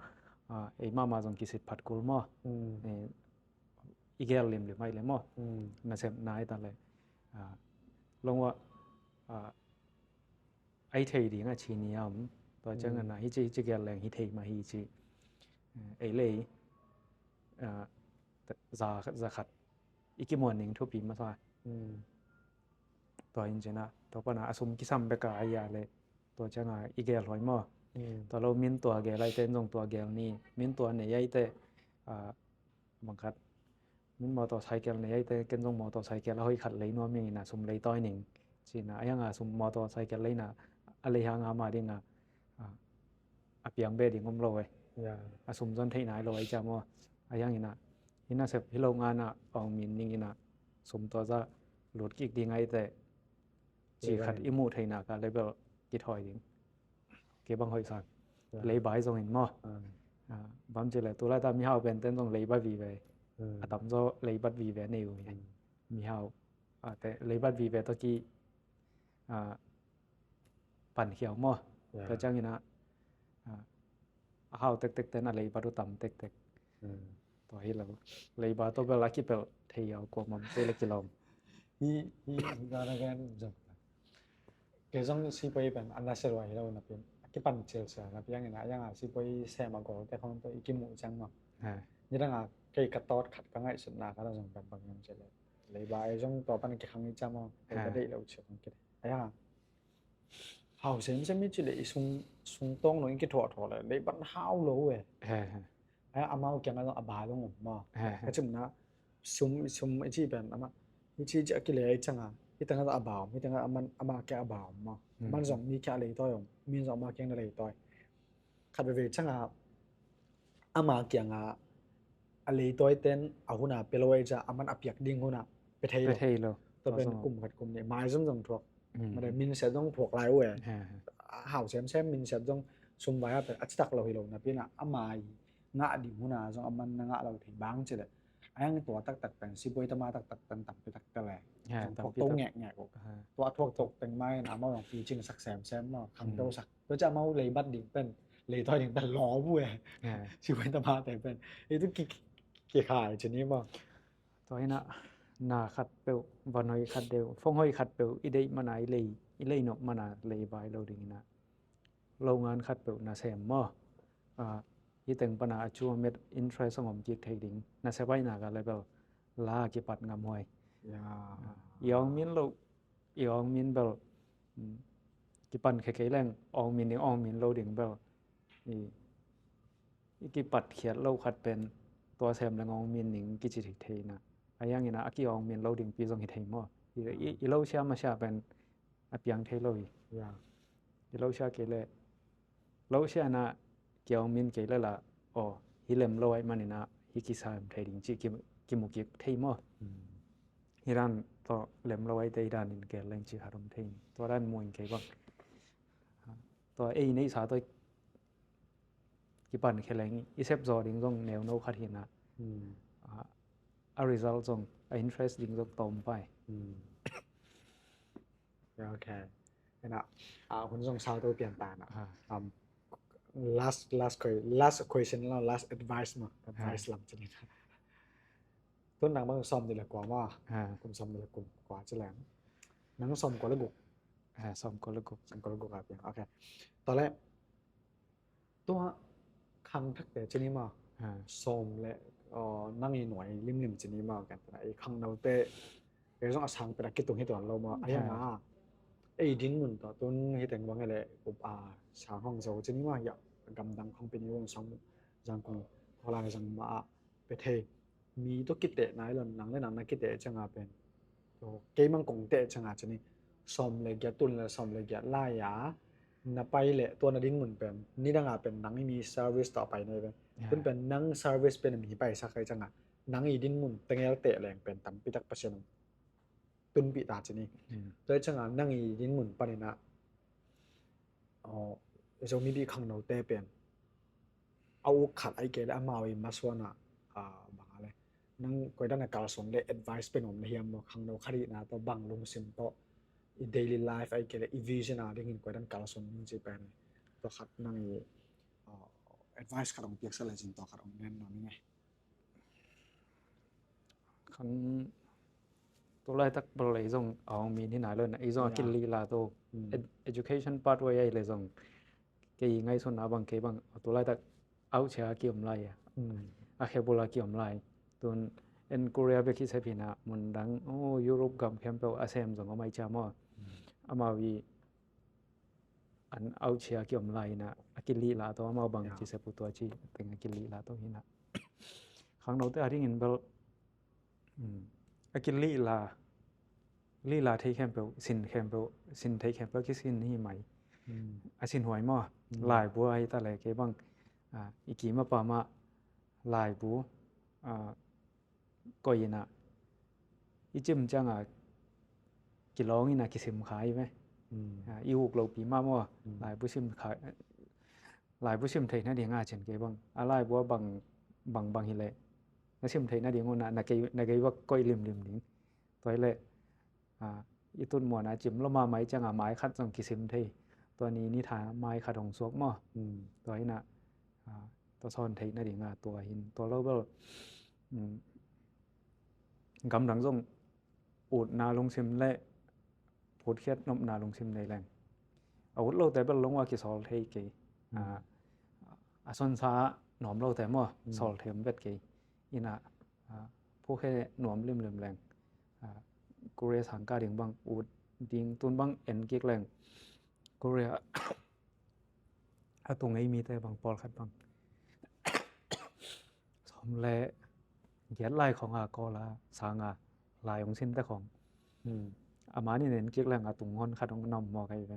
ah, ei mahmah zong kisit phat kul maw? Hmm. Eh, i gel limlim ahih leh maw? Hmm. Nasepna ahih ta leh, ah, long ua, ah, a hi thei ding a ci ni a om. Tua ciangin ah, hmm, hici, hici gel leng hi thei mah hi ci. Eh, ei lei, ah, za, za khat i kimuan ning thupi masa. Tua in cina tua pana a sum kisam beka a ia le tua cianga i gel huai maw? Tua lo min tua gel aite zong tua gel ni, min tua nei aite, a, bangkhat min motorcycle nei aite ken zong motorcycle a hoi khat lei nuam ing ina sum lei toi ning cina a ianga sum motorcycle leina a lei hanga ma dinga a piang be ding om lo e. A sum zon theih nai lo ai cia maw? A iang ina hina sep hi lo ngana awng min ning ina sum tua za lut kik ding aite ci khat i muh theihna ka level kithawi ding. Kei bang hoih sang leibai zong in maw? Bam ci le tulai ta mihau pen ten zong leibat vive. A tamzaw leibat vive nei uh hi. Mihau a te leibat vive tawh ki a pan khiau maw? Tua ciang ina a hau tektek ten a leibat uh tam tektek. Tua hi lo leiba tawh bel a kipelh thei au kua mam te le kilawm. Hi hi hi gana gen zong. Kei zong sipuai pen a nasia lua hi lo napi a kipan cilsia napi ang ina a ianga sipuai sem a gol te khong tawh i kimuh ciang maw? Nidanga kei ka tawt khat ka ngaihsutna khat a zong pen bang hiam ci le leiba ei zong tua pan kikhang i ciam aw leiba deih lo ci khong kit a ianga hau semsem i ci le i sung sung tawng lo i kithuahthuah le leiba hau lo e. Amau kiang a zong a ba zong om maw? Ka cimna sum sum i ci pen ama i ci ci a kile i canga i tanga a ba om i tanga aman ama kia a ba om maw? Man zong mi kia a leitawi om min zong ama kiang na leitawi. Khat veve canga ama kianga a leitawi ten a huna pia lo ai ca aman a piak ding huna pia thei lo. Pia thei lo. Tua pen kum khat kum nih mai zong zong thuak. Mada min siat zong thuak lai uh e. Hau semsem min siat zong sum vai a pen a citak lo hi lo napi ina ama i ngah ding huna zong aman na ngah lo thei bang ci le. A iang tua taktak pen sipuai tama taktak pen tampi taktak le. Zong thuak to ngekngek uh. Tua thuak to teng mai in amau zong picing sak semsem maw khang to sak. Tua ca mau leibat ding pen leitawi ding pen lawm uh e. Sipuai tama te pen itu kikhai ci ni maw? Tua ina na khat peuh van hoi khat deuh fong hoi khat peuh i deih mana i lei i lei nop mana leibai lo ding ina lo ngan khat peuh na sem maw? Hi teng pana a cu a met interest a ngom kik thei ding na sepaina ka level la kipat ngam huai. I awng min lo i awng min bel kipan khe kei leng awng min i awng min lo ding bel i kipat khiat lo khat pen tua sem leng awng min ning kici thei theina a iang ina a ki awng min lo ding pi zong hi thei maw? I lo sia masia pen a piang thei lo hi. I lo sia kei le lo sia na ki awng min kei le la aw hi lem lo ai manina hi kisam thei ding ci kimu kik thei maw? Hi dan tawh lem lo ai te hi dan in kel leng ci khat om thei ni tua dan mu in kei bang tua ei neihsa tawh kipan khe leng i sep zaw ding zong neuno khat hina a result zong a interest ding zong tawm pai. Ok. Ena a hun zong sau to pian ta na. Last last last question lo last advice ma advice lam cini. Tun nang bang som ni le kua ma. Kum som ni le kum kua ci leng nang som kua le guk. Som kua le guk. Som kua le guk a piang. Ok. Tole tua khang thakte cini ma som le nang i nuai limlim cini ma kan tana i khang note ei zong a sang pera kitung hi tuan lo ma a hianga ei din mun tawh tun hi teng bang le up a sang hong zo cini ma ya gamdang khong pini wong sang zang kong hola zang ma a pe thei mi tawh kiteh nai lo nang le nang na kiteh canga pen kei mang kong teh canga cini som le giat tun le som le giat lai a na pai le tua na din mun pen nidanga pen nang i mi service tawh a pai nai pen tun pen nang service pen mi pai sak kai canga nang i din mun tengel teh leng pen tampi tak Pasian tunpih ta cini tua canga nang i din mun panina Zomi bih khangnote pen a uk khat ai kei le amau i masuana banga le nang koidan a kalsuan le advice pen om na hiam maw khangno khat hihna tawh bang lungsim tawh i daily life ai kei le i vision a dingin koidan kalsuan ning ci pen tua khat nang i advice khat ong piaksa le cin tua khat ong nen nawn ning e. Kan tulaitak bel ei zong a hong min hi nai lo na ei zong a kilila to education pathway ai le zong kei ngaihsutna bang kei bang tulaitak auchia a kiom lai a a khebul a kiom lai Tun en Korea bek hi sep hi na, mun dang, oh, Europe gam khempeuh a sem zong om ai cia maw. Amau i an auchia ki om lai na, a kilih la to, amau bang ci sep uh tua ci teng a kilih la to hi na. Khangnote a dingin bel, a kilih la, lih la thei khempeuh, sin khempeuh, sin thei khempeuh ki sin hi mai. A sin huai maw, laibu ahi ta le kei bang, a, i kima pa ma laibu, a, koih ina, i cim cianga kilawng ina kisim kha i ve. A, i uk lopi ma maw, laibu sim kha, laibu sim theih nadinga cin kei bang, a laibu a bang, bang, bang hi leh na sim theih nading una na kei, na kei vak koih limlim ding. Tua hi leh, a, i tut muana cim lo mahmah i cianga mai khat zong kisim thei. Tua ni ni tha mai khat hong suak maw. Tua hi na, a, tua sawn theih nadinga tua hin tua lo bel, gamdang zong utna lungsim le phutkhiat nopna lungsim nei leng, a ut lote bel lungua kisawl thei kei. A, a sonsa nuam lote maw, sawl thei om vet kei. Ina, a, phukhe nuam limlim leng, a, Korea sangka ding bang ut ding tun bang en kik leng Korea a tung ei mite bang pawlkhat bang sawm le giat lai khong a kawl a sanga lai hong sinte khong. A man in en kik leng a tung hon khat hong na om maw kai ve.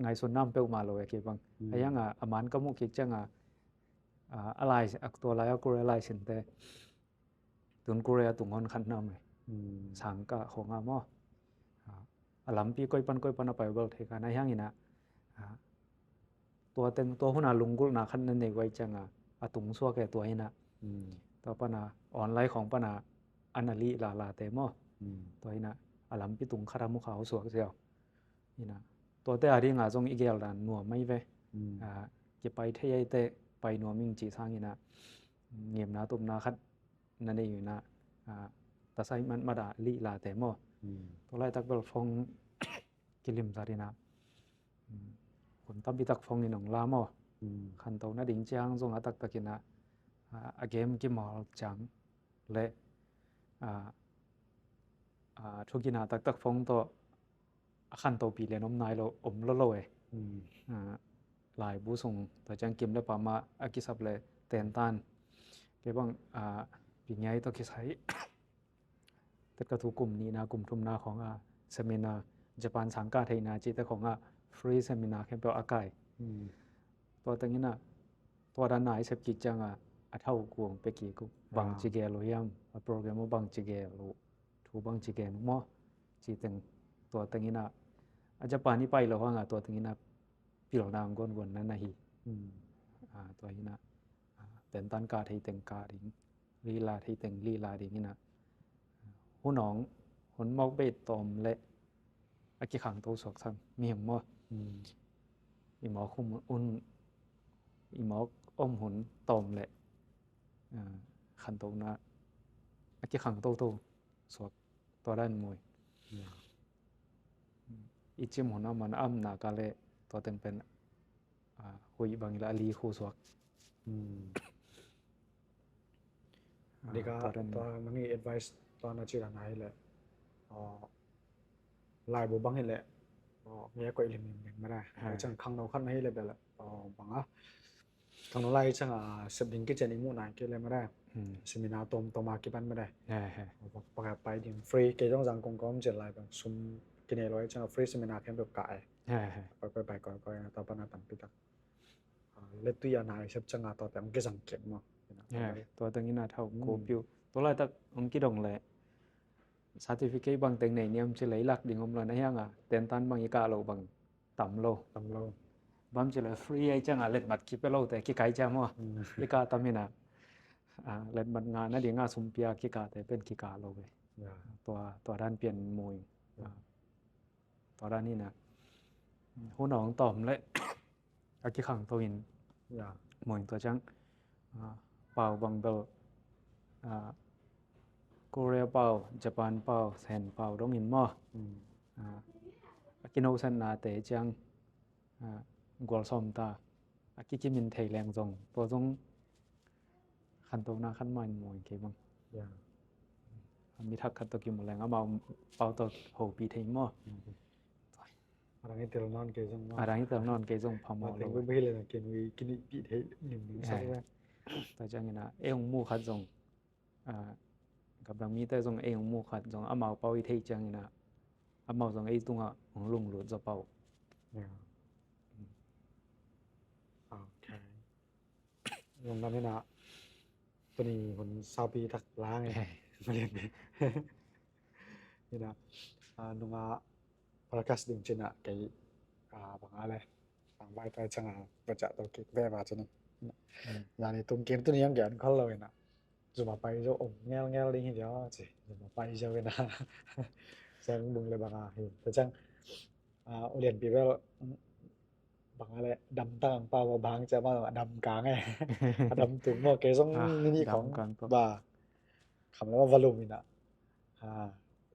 Ngaihsun nam peuhmah lo e kei bang. A hiang a, a man ka muh kik cianga, a, a lai, a tua lai a Korea lai sinte tun Korea tung hon khat na om e. Sangka khong a maw. A, a lampi koi pan koi pan a pai bel thei kha na hiang ina, a, tua teng, tua huna lunggulhna khat na nei vai cianga a tung suak e tua ina. Tua pana online khong pana ana lih lalate maw. Tua ina a lampi tung khat a mu kha uh suak ziau. Ina tuate a dinga zong i gel dan nuam mai ve. A, kipai thei aite pai nuam ing ci sang ina ngimna tupna khat na nei ina, a, tasai matmat a lih late maw. Tua laitak bel phone kilim zat ina, hun tampi tak phone in hong la maw. Khanto nading ciang zong a taktak ina, a, a game kimawl ciang le, a, a, thukina taktak phone tawh a khantopi lian om nai lo, om lo lo e. A, laibu sung tua ciang kim le pama a kisap le tentan. Kei bang, a, pi ngai tawh kisai tetka thu kum nihna kum thumna khong a seminar, Japan sangka theihna cite khong a free seminar khempeuh a kai. Tua teng ina tua dan na i sep kik cianga a thau kuang pe kik uh. Bang ci gel uh hiam, a program uh bang ci gel uh, thu bang ci gen uh maw. Ci teng tua teng ina a Japan i pai lo hanga tua teng ina pilna ang guanguan na na hi. A, tua hina, a, tentan ka thei teng ka ding, lila thei teng lila ding ina. Hun awng, hun mawk bei tawm le a kikhangto suak sang mihing maw. I mawk hun, hun, i mawk om hun tawm le, a, khantona a kikhangtoto suak tua dan mui. I cim hun a man a amna ka le tua teng pen, a, huih bang ila a li khu suak. Dika tua dan tua mani advice tua na cila na hi le, a, laibu bang hi le, a, ngia koih lim lim lim mara. Cang khangno khat na hi le bela, a, bang a khangno lai canga sep ding kician i muh nai kei le mara. Seminar tom tom a kipan mara. Pakai pai ding free kei zong zang kong kom cil lai bang sum kinei lo ai canga free seminar khempeuh ka e. Pai pai pai koi koi na tua pana tampi tak. A, le tui a nai sep canga tua te ong kizang kek maw. Tua teng ina thau ko piu. Tua laitak ong kidong le certificate bang teng nei niam ci lei lak ding om lo na hianga tentan bang i kah lo bang tam lo. Tam lo. Bam ci le free ai cianga letmat kipe lote kikai cia maw. I kah tam hina, a, letmat ngah nadinga sumpia kikahte pen kikah lo ve. Tua, tua dan pian mui. A, tua dan hina. Hun awng tawm le a kikhangto in. Mui tua ciang, a, pau bang bel, a, Korea pau, Japan pau, Sen pau dongin maw. A, a kinosatnate ciang, a, gual sawm ta a kikimin thei leng zong tua zong khantona khan main mawi kei bang. Ya. A mi thak khat tawh kimu leng amau pau tawh hopih thei maw? A dang i tel nawn kei zong maw? A dang i tel nawn kei zong phamawh lo. Teng bebe hi lena ken ui kinihpih thei limlim sak ve. Tua ciangin ah ei hong mu khat zong, ah, gapdang mite zong ei hong mu khat zong amau pau i theih ciangin ah amau zong ei tungah hong lunglut zaw pau. Ok. Lungdam hi na. Tuni hun saupi tak lang e. Hi na. Nunga podcast ding cina kei banga le bang vai tai canga baca tau kik ve ba cini. Zani tung kin tuni yang gian khol lo hi na. Zuma pai zo om ngel ngel ding hi dia ci. Zuma pai zo hi na. Sang bung le banga hi ta cang. Ulian pi bel banga le dam tang ang pau bang cia ma dam kang e. Dam tung mo kei zong nini kong ba. Kham le ma valum hi na.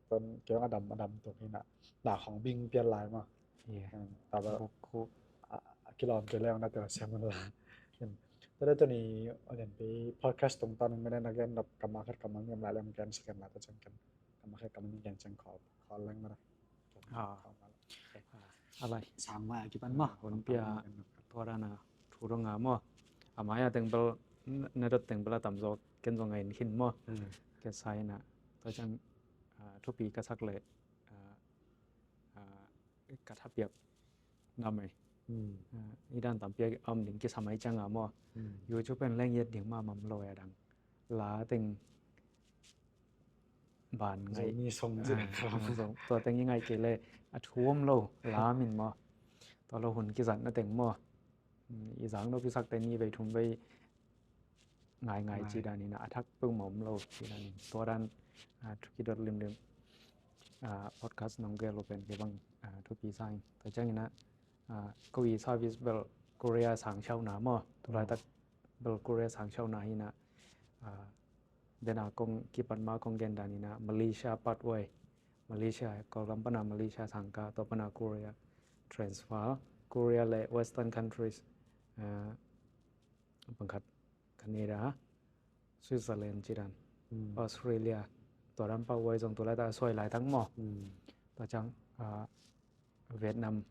Ton kei zong a dam a dam tung hi na. Na khong bing pian lai ma. Ta ba a kilawm kei le na tel siam la. Tada tuni ulian pi podcast tung ta nung mene na gen dap kama khat kama ngiam lai lem gen second la ta cang ken. Kama khat kama ni gen cang khol khol leng ma da. Alai. Sang ma kipan ma. Hun pia tua dana thu dong a maw. A mai a teng bel na dot teng bel a tam zaw ken zong a in khin maw. Ke sai na tua cang thupi ka sak le ka thapiak na mai. I dan tampi a om ding kisa mai canga maw. YouTube pen leng yet ding ma mam lo a dang la teng ban ngai. Mi song zin a khalam. Tua teng i ngai kei le a thu om lo la min maw. Tua lo hun kizat na teng maw. I zang lo pisak te ni vei thum vei ngai ngai ci dan ina a thak peuhmah om lo ci dan in tua dan thu kidot limlim podcast nong gel lo pen kei bang thupi sa in tua ciang ina ko i service bel Korea sang siau na maw tulai tak bel Korea sang siau na hi na dena kong kipat ma kong gen dan ina Malaysia pat uai Malaysia Kawlgam pana Malaysia sang ka tua pana Korea transfer Korea le Western countries bangkhat Canada, Switzerland ci dan, Australia, tua dan pau uai zong tu lai ta suai lai tang maw. Tua ciang Vietnam,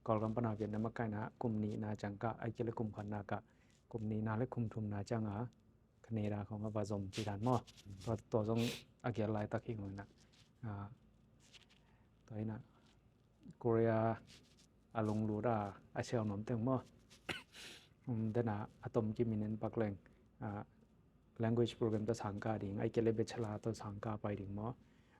Kawlgam pana Vietnam a kaina kum nihna ciang ka, ai kei le kum khatna ka, kum nihna le kum thumna ciang a Canada khong a va zom ci dan maw. Tua zong a gial lai tak hi ngawina. Tua ina Korea a lunglut a a siau nuam teng maw. Dena a tom kim in en pak leng language program tawh sang ka ding ai kei le bachelor tawh sang ka pai ding maw.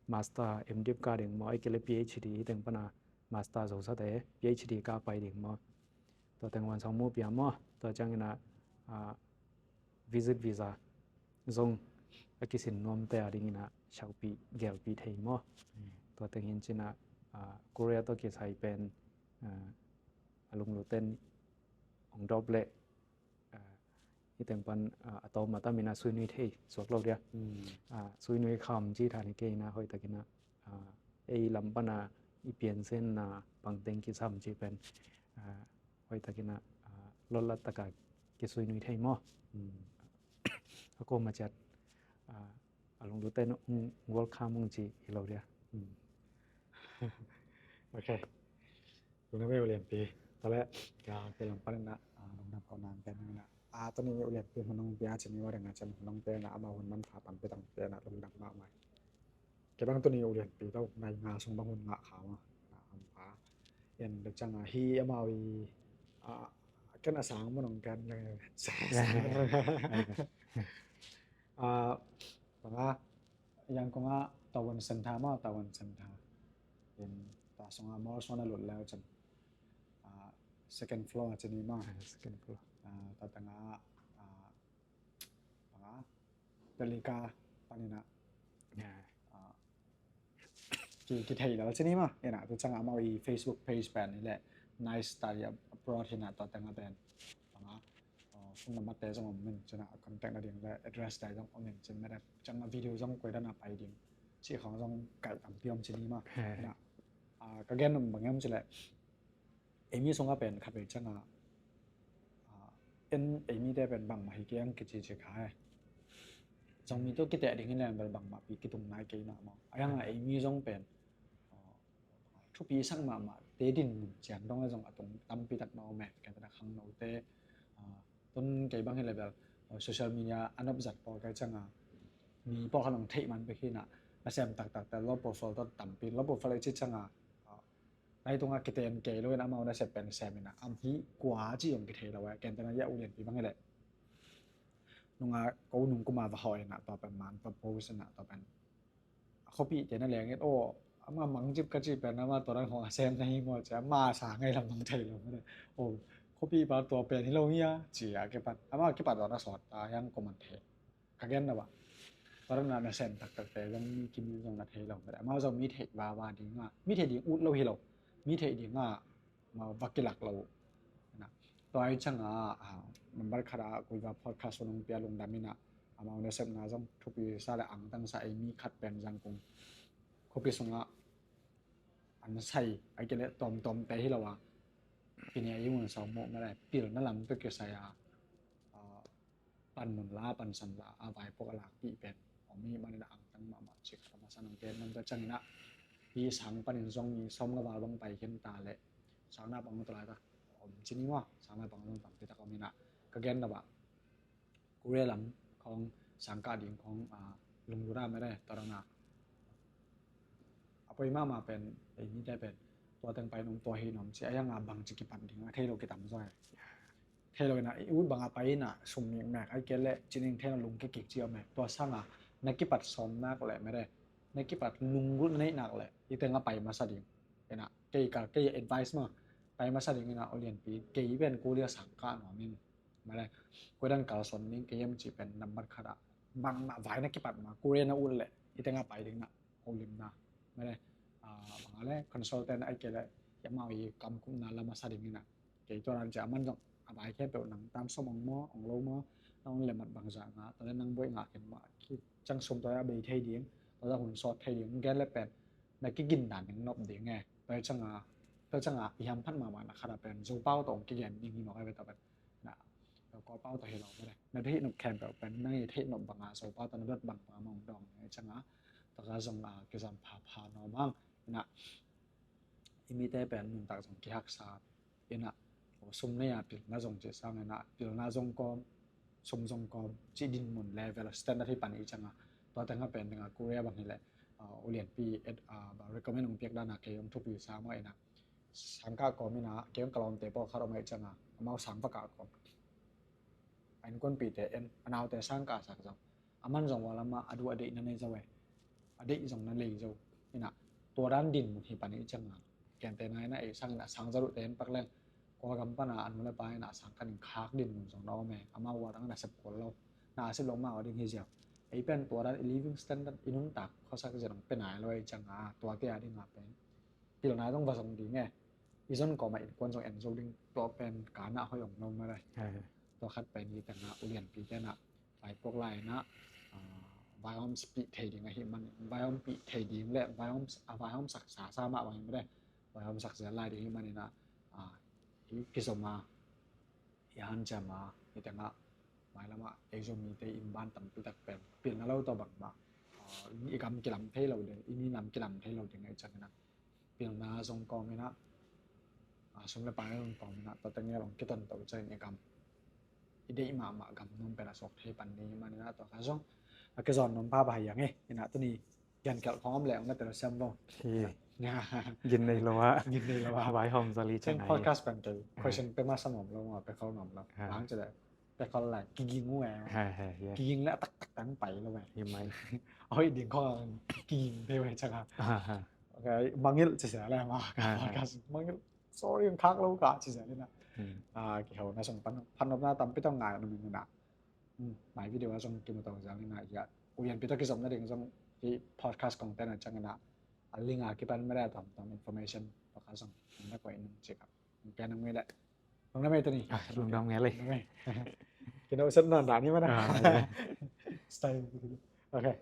Master M.Div ka ding maw ai kei le PhD hi teng pana master zosate PhD ka pai ding maw. Tua teng wan sang mu pia maw tua ciang ina visit visa zong a kisin nuamte a dingina siaupih gelpih thei maw. Tua teng hin cina Korea tawh kisai pen a lungluten hong dawp leh hi teng pan a tawm a tamina suinui thei suak lo dia. Suinui kham ci thani keina hoih takina ei lam pana i piansenna pangteng kisam ci pen hoih takina lotlat taka kisuinui thei maw. A koma ciat a lungluten welcome ung ci hi lo dia. Ok. Lungdam e ulianpi. Tale ka ke lam panina lungdam kau nang pen na a tuni ulianpi manung pia cini wa danga cin manung pia na ama hun man pha pan pe tang pia na lungdam ma mai. Kei bang tuni ulianpi tau nai nga sung bang hun nga kha ma na am pha. En da chang a hi amau i a ken a sang manung ken le sa a banga yang konga Tawan Center ma Tawan Center in ta songa mall sona lut leu cin second floor cini ma second floor ta tanga banga Pelika panina ki ki thei lal cini ma ina tu changa mau i Facebook page pen ile Nice Study Abroad hina ta tanga pen banga phone number te zong om min cina contact na ding le address te zong om min cin mede changa video zong koi dana pai ding ci khong zong kai tampi om cini ma ina ka gen om bangem cile eimi sunga pen khat vei changa en eimi te pen bangma hi kiang kici ci kha e Zomi tawh kiteh ding hi leng bel bangmah pi kitung nai kei mah maw. A yang a ei mi zong pen thupi sak mahmah te din mun ciang dong a zong a tung tampi tak mah om e. Ken tena khangnote tun kei bang hi le bel social media a nop zat pawl kai cianga mi pawl kha nong theih man pek hi na, nasem taktak te low profile tawh tampi, low profile i ci cianga nai tunga kiten kei lo in amau nasep pen sem in a am hi kua ci zong kithei lo e. Ken tena ya u lianpi bang hi le nunga ko nung kuma va hawh in a tua pen man va post in a tua pen a khuapihte na leng et aw, ama mangcip ka cih pen ama tua dan hong a sem na hi maw cia ama sa ngai lam bang thei lo mene. Aw, khuapih pa tua pen hi lo hi a ci a kipat ama kipat tua na sawt ta hiang ko man thei. Ka gen na ba tua dan na sem taktakte zong mi kim zong na thei lo mene. Ama zong mi thei vava ding a mi thei ding ut lo hi lo mi thei ding a ma va kilak lo. Tua i cianga number khat a kuiva podcast nong pia lungdam in a amau nasepna zong thupi sa le angtang sa ei mi khat pen zangkung khuapi sungah an sai ai kei le tawmtawmte hi lo a pine i mun sawm mawh mah le pilna lam peuh kisai a panmun la pansan la a vaipuak a lakpih pen om hi manin a angtang mahmah cik a masa nang pen nang ta ciangin a hi sang panin zong mi sawm nga val bang pai khin ta le sang na pang tu lai tak om cini maw sang na pang zong tampi tak om in a ka gen na ba Korea lam khawng sangkah ding khawng lunglut a mede tua dang a a poi mahmah pen ei mite pen tua teng pai nom tua hi nom ci a yang a bang ci kipan ding a thei lo kitam zaw e. Thei lo in a i ut bang a pai in a sum mikmek ai kei le cining thei lo lung kikik ci om e. Tua sang a na kipat sawm nak le mede na kipat lunggulh na neih nak le i teng a pai masa ding. In a kei ka kei advice ma pai masa ding in a u lianpi kei pen Korea sangkah nuam in mede koidan kalsuan ding kei em ci pen nambat khat a bangmah vai na kipat ma Korea na ut le i teng a pai ding na holimna mede bang a le consultant ai kei le i amau i kamkupna la masa ding in a kei tua dan ci a man zong a vai khempeuh nang tam sawm ong maw ong lo maw na ong le mat bang zah ngah tua le nang buaih ngah khin mah ciang sum tua a bei thei ding tua a hun sawt thei ding gen le pen na kigin dan ding nop ding e. Tua cianga tua cianga i hamphat mahmah na khat a pen Zopau tawh ong kigen ding hi mawk ai ve tua pen na Kawlpau tawh hi lo mede na theih nop khempeuh pen nang i theih nop banga Zopau tawh na dot bang banga mong dawng e cianga tua ka zong a kizam phapha nawm hang in a i mite pen nuntak zong kihaksa in a sum nei a pilna zong cih sang in a pilna zong kawm sum zong kawm cih dinmun level standard hi pan i cianga tua teng a pen ding a Korea bang hi le u lianpi recommend ong piak dan a kei ong thupi sa mah in a sangkah kawm in a kei ong ka lawmte pawl khat om a i cianga amau sang va kah kawm a innkuanpihte en a naute sangkah sak zong a man zong ua lamah a duh a deih na nei zo e. A deih zong na lei zo in a tua dan dinmun hi pan i cianga kente na in a ei sang in a sang zaruhte en pak leng Kawlgam pana a nu le pa in a sang kan in khak dinmun zong na om e. Amau ua tang na sep kul lo na a sep lo mah ua ding hi ziau ei pen tua dan i living standard i nuntak khuasak zia dong pe nai lo ei cianga tuate a ding a pen pilna zong va zong ding e. I zon kawmah innkuan zong en zo ding tua pen kana hoih ong lo mah lai. Tua khat pen i tengah u lianpi tenah vaipuak lai inah vaihawm pih thei ding ahi man vaihawm pih thei ding le vaihawm a vaihawm sak sa sa mah bang hi mah le vaihawm sak zel lai ding hi man inah i kizom a i hanciam a i tengah mailamah ei Zomite in ban tampi tak pen pilna lo tawh bangmah i gam kilam thei lo ding i minam kilam thei lo ding ahi cianginah pilna zong kawm inah sum le pai zong kawm inah tua tengel ong kiton to ciang i gam i deih mahmah gam nuam pen a suak thei pan ni man inah tua kha zong a kizawn nuam pha pha hiang e inah tuni Gen kelh khawm le ong na tel siam lo. Gin nei lo a. Gin nei lo a. Vai hawm zali ciang podcast pen tel question pe ma sam om lo ma pe khol ngam lo. Bang ci le pe khol lai kiging u e. Kiging le tak tak tang pai lo e. Hi mai. Oi ding khol kiging pe we ciang a. Mangil ci sia le ma podcast mangil. Sorry khak lo ka ci sia le na. Ki hau na song pan pan na tampi tang ngai na mi na. Mai video a zong kimu tawh zang ina hia uyan pita kizom na ding zong hi podcast content a ciang ina a link a kipan mera tam tam information podcast zong na koi nung check up. Pian nung mele nung na mei tani. Lungdam ngele. Kino usan non dani mana. Style. Okay.